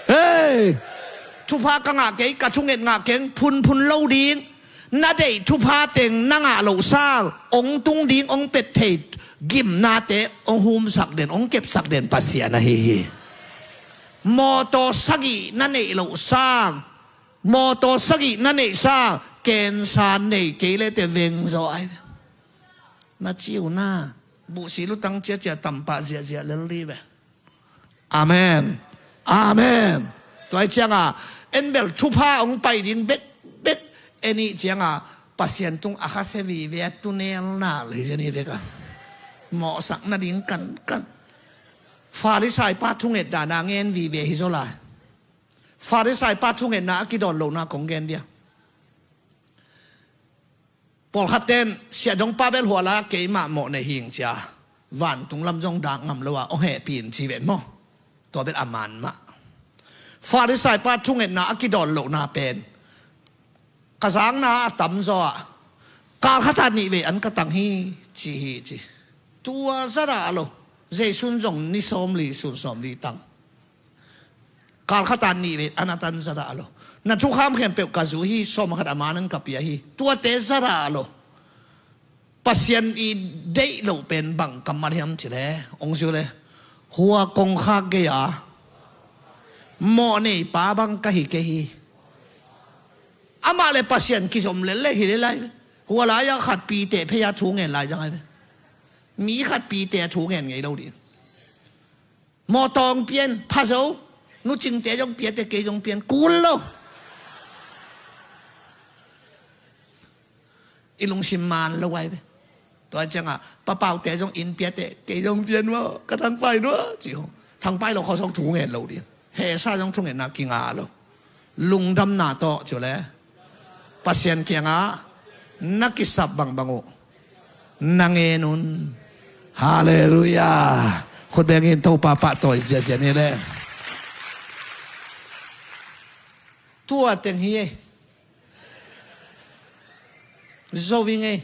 Hei! Thupha ka ngah kei, ka thunget ngah keng, phunphun lo ding. Na deih thupha teng na ngah loh sang, hong tung ding, hong pet thei gimnate hong humsak den, hong kepsak den Pasian ahi hi. Mawtaw sagih na neih loh sang, mawtaw sagih na neih sang, kensa nei kei le te veng zaw ai. Na ciu na, buhsi lutang ciacia tampah ziahziah lel dih ve. Amen. Amen. Tua hi cianga, en bel thupha hong pai ding bekbek, en ih cianga, Pasian tung a khasia vive a tunel nal hi zen hi veka. Mawhsak nading kankan. Farisai pa thunget dana ngen vive hi zaw lai. Farisai pa thungetna a kidawn lohna kong gen dia. Pawlkhat ten, siahdongpa bel hua la, keimah mawh nei hing cia, vantung lam zong dak ngam lo a, hong hehpih in ci ven maw? Tua bel a man mah. Farisai pa thungetna a kidawn lohna pen, ka zakna a tamzaw ah, kalkhata nih vei an ka tang hi, ci hi ci. Tua zara lo, Jesu in zong ni sawmli, sun sawmli tang. Kalkhata nih vei an a tan zara lo. Na thukham khempeuh ka zu hi, sawm khat a man an ka pia hi. Tuate zara lo. Pasian i deih loh pen bang kammal hiam cile, hong zui le. Hua kongkhak gei a mawh nei pa bang ka hi kei hi. Amah le Pasian kizom lel le hi le lai. Hua lai a khat pite phei a thu ngen lai zang ai ve. Mi khat pite a thu ngen ngei lo dih. Mawtaw hong pian, pha zo. Nu Cingte zong piate, kei zong pian, kul lo. I lungsim man lo ai ve. Tua ciangah, Pa Paute zong inn piate, kei zong pian maw, ka Thangpai nua, ci ho. Thangpai lo kho zong thu ngen lo dih. Hesa zong thungetna kinga lo. Lungdamna tawh, ci le. Pasian kiangah na kisap bangbang uh na ngen un. Halleluiah. Khut beng in Topa pahtawi ziazia ni le. Tua teng hi ei. Zo ving ei.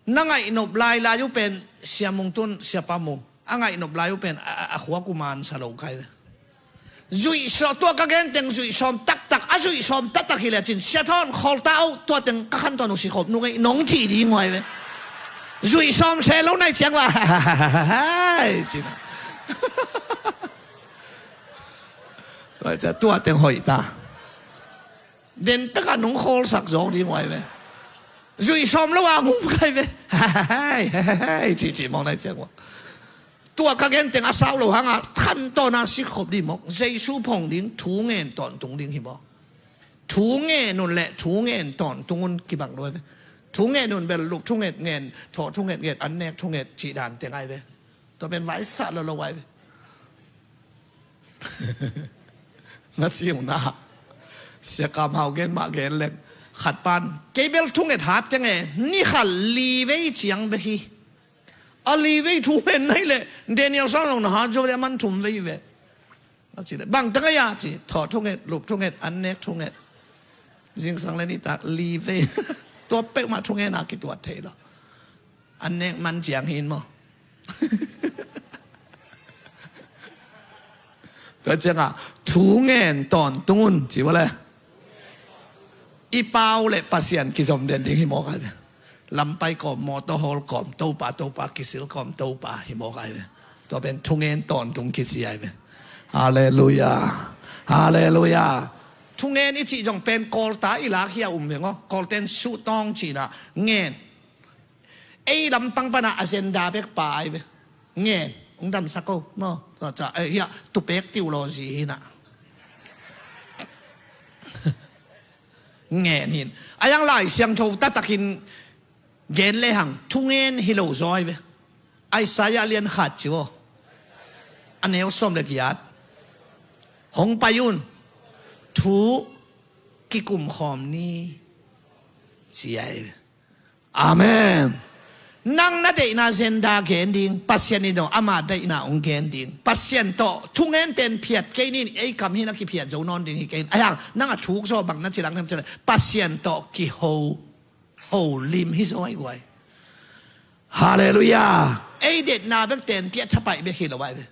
Na ngaihnop lailai uh pen Sia Mung tun, Siapa Mung a ngaihnop lai uh pen a, a, a khua kuman sa lo kai ve. Zuih sawm, tua ka gen teng zuih sawm taktak, a zuih sawm taktak hi le cin, Sia Thawn khol ta uh, tua teng ka khan tawn uh sikhop nung ei nong cih ding uh ai ve. Zuih sawm se lo nai ciang va. Hai, cin a. Tua teng hoih ta. Den pek a nong khawlsak zawk ding uh ai ve. Zuih sawm lo a ngum kai ve. Hei, hei, hei, cihcih mawk nai ciang uh. Tua ka gen teng a sau lo hanga than tawn a sikkhop dih mawk. Jesu phong ding, thu ngen tawntung ding hi mawk. Thu ngen un le thu ngen tawntung un kibang lo ai ve. Thu ngen un bel luk thunget ngen, thawh thunget ngen, an nek thunget cih dan teng ai ve. Tua pen vaisah lo lo ai ve. Na ci uh na. Sia Kam Hau gen mah gen leng. Khat pan. Kei bel thunget hat keng e. Ni khat li vei ciang bek hi. A li vei thunget nai le. Daniel sang long na hat zo le man thum vei ve. Na ci le. Bang teng a ya ci. Thawh thunget, lup thunget, an nek thunget. Zingsang le nitak li vei. Tua pek mah thunget na kituat thei lo. An nek man ciang hin maw? Tua ciangah thu ngen tawntung un ci ua le. I pau le Pasian kizom den ding hi mawk ai ve. Lampai kawm, mawtaw hawl kawm, Topa, Topa, kisil kawm, Topa hi mawk ai ve. Tua pen thu ngen tawntung kici ai ve. Halleluiah. Halleluiah. Thu ngen i cih zong pen kawlta i lak hi a um ve ngaw. Kawlten suhtawng cina ngen. Ei lampang pana agenda bek pa ai ve. Ngen, hong damsak ko maw? Tua ca, eh, hia, tupek theology hi na. Ngen hin. A yang Lai Siangtho taktakin gen lehang thungen hi lo zaw ai ve. Isaiah lian khat ci aw. A neu sawm le giat. Hong pai un. Thu kikum khawm ni. ci ahi ve. Amen. Nang na deihna agenda gen ding, Pasian in zong ama deihna hong gen ding. Pasian tawh thungen pen phiat kei ni, ei kam hi na kiphiat zo nawn ding hi kei. Ahi hang nang a thuk zaw bang na ci lak nem ci le, Pasian tawh kiho, holim hi zaw ahi guai. Halleluiah. Ei deihna bek tenpiah thapaih bek hi lo ahi ve.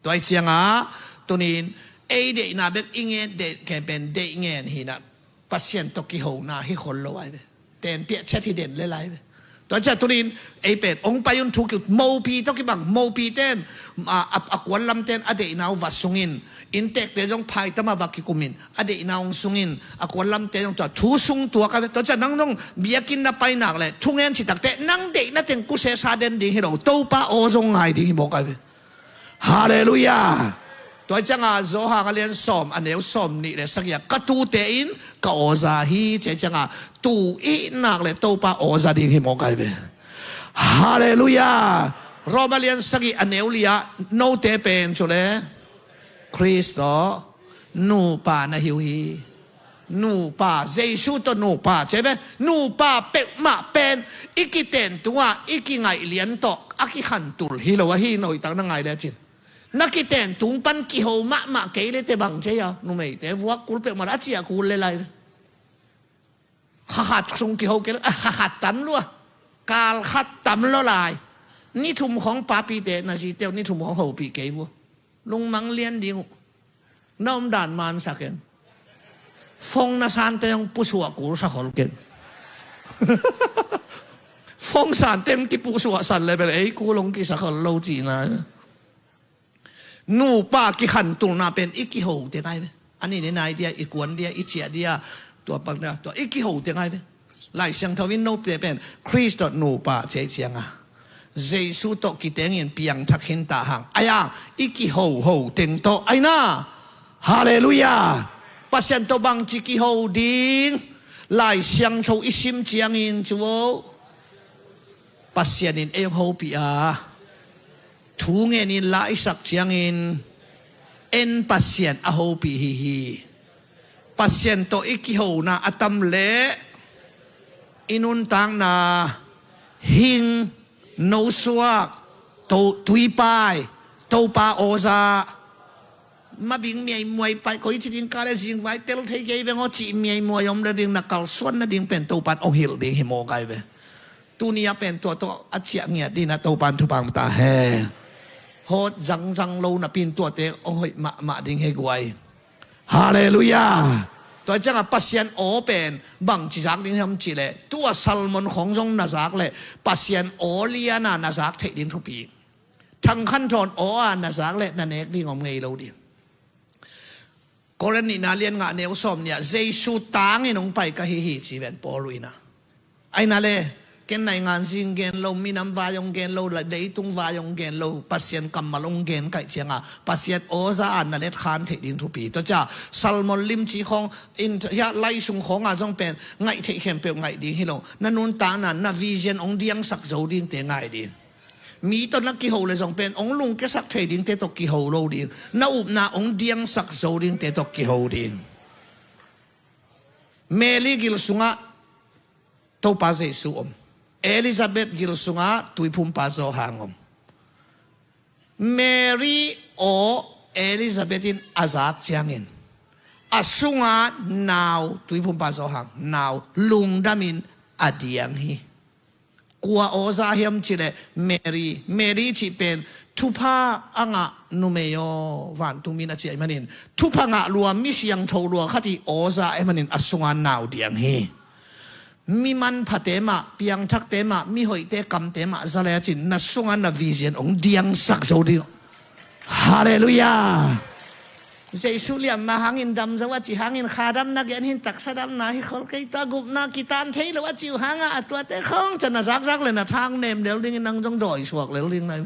Tua hi ciangah tunin ei deihna bek i ngen deih ken pen deih ngen hi na, Pasian tawh kihona hi khol lo ahi ve. Tenpiah chet hi den le lai ve. Tua ciah tunin ei pen hong pai un thu kiu, mopi tawh kibang, mopi ten a, a, a kuan lam ten a deihna uh va sungin, inntekte zong phaitam a va kikumin, a deihna hong sungin, a kuan lamte zong tua thu sung tuak ahi ve. Tua ciah nang zong biakinn na pai nak le thungen citak teh nang deihna teng kusesa den ding hi lo, Topa aw zong ngai ding hi mawk ahi ve. Halleluiah. Tua ciangah Johan a lian sawm a neu sawm nih le sagih ah ka tute in ka awza hi, ci ciangah tu i hih nak le Topa awza ding hi mawk ahi ve. Halleluiah. Rom a lian sagih a neu li ah note pen cu le Khrist tawh nupa na hi uh hi. Nupa, Jesu tawh nupa, ci ve, nupa peuhmah pen i kiten tungah i kingaih lian tawh a kikhantul hi lo ahi, na hoihtak na ngai le cin. Na kiten tung pan kiho mahmah kei le te bang ci a, numeite vuak kul peuhmah a ciah kul le lai. Khakhat sung kiho kei le, a, khakhat tam lua, kal khat tam lo lai. Ni thum khong papite na zite uh ni thum khong hopih kei vua. Lungmang lian ding uh. Na omdan mansak ken. Fong na sante hong pusuah kulsa khol ken. Fong sante hong kipusuah san le bel ei kul hong kisa khol lo cihna. Nupa kikhantulna pen i kiho te ngai ve. A ni ne nai dia, i kuan dia, i ciah dia, tua pak dia, tua i kiho te ngai ve. Lai Siangtho in note pen Khrist tawh nupa ci ciangah Jesu tawh kitengin piangthak khin ta hang. Ahi hang i kihoho teng tawh ahi na. Halleluiah. Pasian tawh bangci kiho ding? Lai Siangtho i sim ciangin cu aw, Pasian in ei hong hopih a, thu ngenin la i sak ciangin en Pasian a hopih hi hi. Pasian tawh i kihona a tam leh i nuntakna hing, nosuak, to, tuipai, Topa awza, mabing miaimuai pai, koi ci ding ka le zingvai tel thei kei veng aw cih miaimuai om le ding na kalsuan nading pen Topan hong hilh ding hi mawk ahi ve. Tuni a pen tua tawh a ciah ngiat dina Topan thupang ta he. Hawt zangzang lo napin tuate hong hoih mahmah ding he guai. Halleluiah. Tua ciangah Pasian aw pen bangci zak ding hiam cih leh tua sermon khong zong na zak leh Pasian aw liana na zak theih ding thupi. Thangkhan thawn aw a na zak leh na nek ding om ngei lo ding. Korin nihna lian ngah neu sawm nih ah Jesu tangin hong pai ka hi hi ci ven Paul uh ina. Aina le ken naingan zing gen lo, minam vai hong gen lo, leitung vai hong gen lo, Pasian kammal hong gen kaih cianga Pasian awza a na let khan theih ding thupi. Tua cia sermon limci khawng in, hiah lai sung khawnga zong pen ngaih theih khempeuh ngaih ding hi lo. Na nuntakna na vision hong diangsak zo dingte ngai ding. Mi tawh na kiho le zong pen hong lungkiasak thei dingte tawh kiho lo ding. Na upna hong diangsak zo dingte tawh kiho ding. Mary gil sungah Topa Jesu om. Elizabeth gil sungah Tuiphumpa Johan om. Mary aw Elizabeth in a zak ciangin a sunga nau, Tuiphumpa Johan nau lungdamin a diang hi. Kua awza hiam cih leh Mary. Mary cih pen thupha a ngah numei aw, vantungmi in a ciah ahih manin thupha ngah lua, mi siangtho lua khat i awza ahih manin a sunga nau diang hi. Mi manphate mah, piangthakte mah, mi hoihte kamte mah za le a cin na sunga na vision hong diangsak zo ding. Halleluiah. Jesu liamma hangin dam zo a ci hangin kha damna gen hin taksa damna hi khol kei ta, gupna kitan thei lo a ci uh hanga a tuate khawng ca na zakzak le na thang nem lel dingin nang zong dawi suak lel ding nai.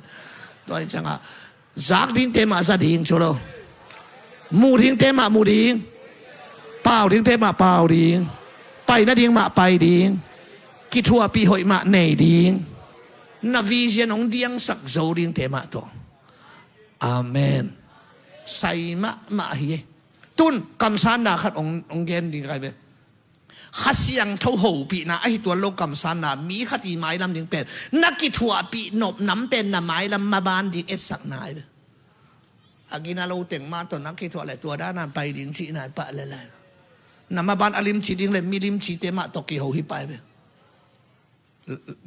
Dawi canga zak dingte mah za ding cu lo. Mu dingte mah mu ding. Pau dingte mah pau ding. Pai nading mah pai ding. Kithuahpih hoih mah nei ding. Na vision hong diangsak zo dingte mah tawh. Amen. Sai mahmah hi. Tun kamsanna khat hong, hong gen ding kai ve. Kha Siangtho hopihna ahi tuan lo kamsanna, mi khat i mailam ding pen na kithuahpih nop nam pen na mailam maban ding etsakna ahi ve. A gina lo teng mah tawh na kithuah le tua dana pai ding cihna ahi pah le lai. Na maban a limci ding le mi limcite mah tawh kiho hi pah ahi ve.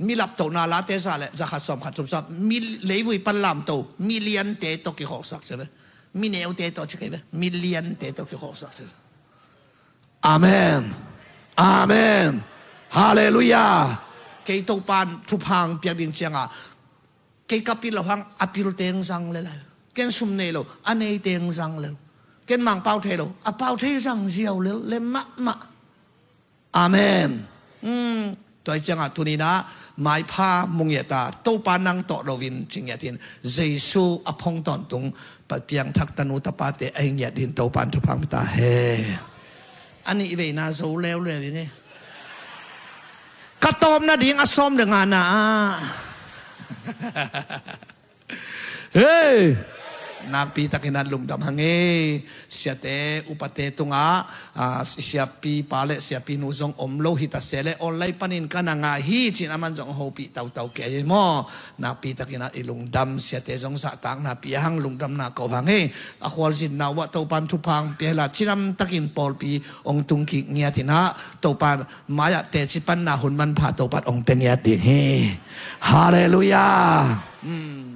Mi laptohna late za le za khat sawm khat sawm sawm, mi leivui pan lamto, mi liante tawh kikhawksak se ve. Mi neute tawh ci kei ve, mi liante tawh kikhawksak se ve. Amen. Amen. Halleluiah. Kei Topan thupha piak ding cianga kei ka pil lo hang a pil teng zang le lai. Ken sum nei lo, a nei teng zang le. Ken Mangpau thei lo, a pau thei zang ziau le, le mahmah. Amen. Hmm. Tua hi ciangah tuninah maipha mungiata Topa nang tawh loin ci ngiatin Jesu a phong tawntung piangthak tanu tapate a hi ngiatin Topan thupha ta he. A nih veina zo leuleu ing e. Ka tawpna ding a sawm le ngana ah. Hei! Nakpi takin a lungdam hang e. Siate upate tungah, ah, siapi pa le siapi nu zong om lo hi ta se le online panin ka na ngah hi cin aman zong hopih tautau kei maw. Nakpi takin a i lungdam siate zong zahtakna pia hang lungdamna ko hang e. A khualzinna uah Topan thupha pia hela cinam takin pawlpi ong tung kik ngiatin ah Topan mai-ah teci panna hun manpha Topan ong pia ngiat ding hi. Halleluiah. Hmm.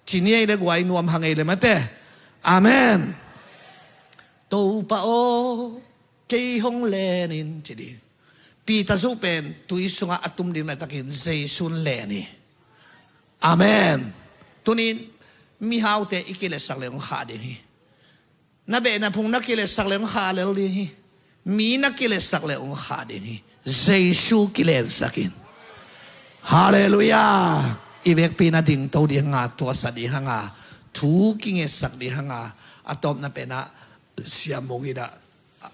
Ci ni ei le guai nuam hang ei le mate. Amen. Topa aw, kei hong lenin ci ding. Peter zuh pen tui sungah a tum ding laitakin Jesu'n len hi. Amen. Tunin mihaute i kiletsak le hong khah ding hi. Na behna phung na kiletsak le hong khah lel ding hi. Mi na kiletsak le hong khah ding hi. Jesu kilensak in. Halleluiah. I vekpi na dingto ding hanga, tuahsa ding hanga, thu kingetsak ding hanga, a tawpna penah siamung inah,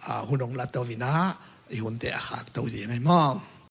a, hun hong lato inah i hunte a khakto ding hi maw.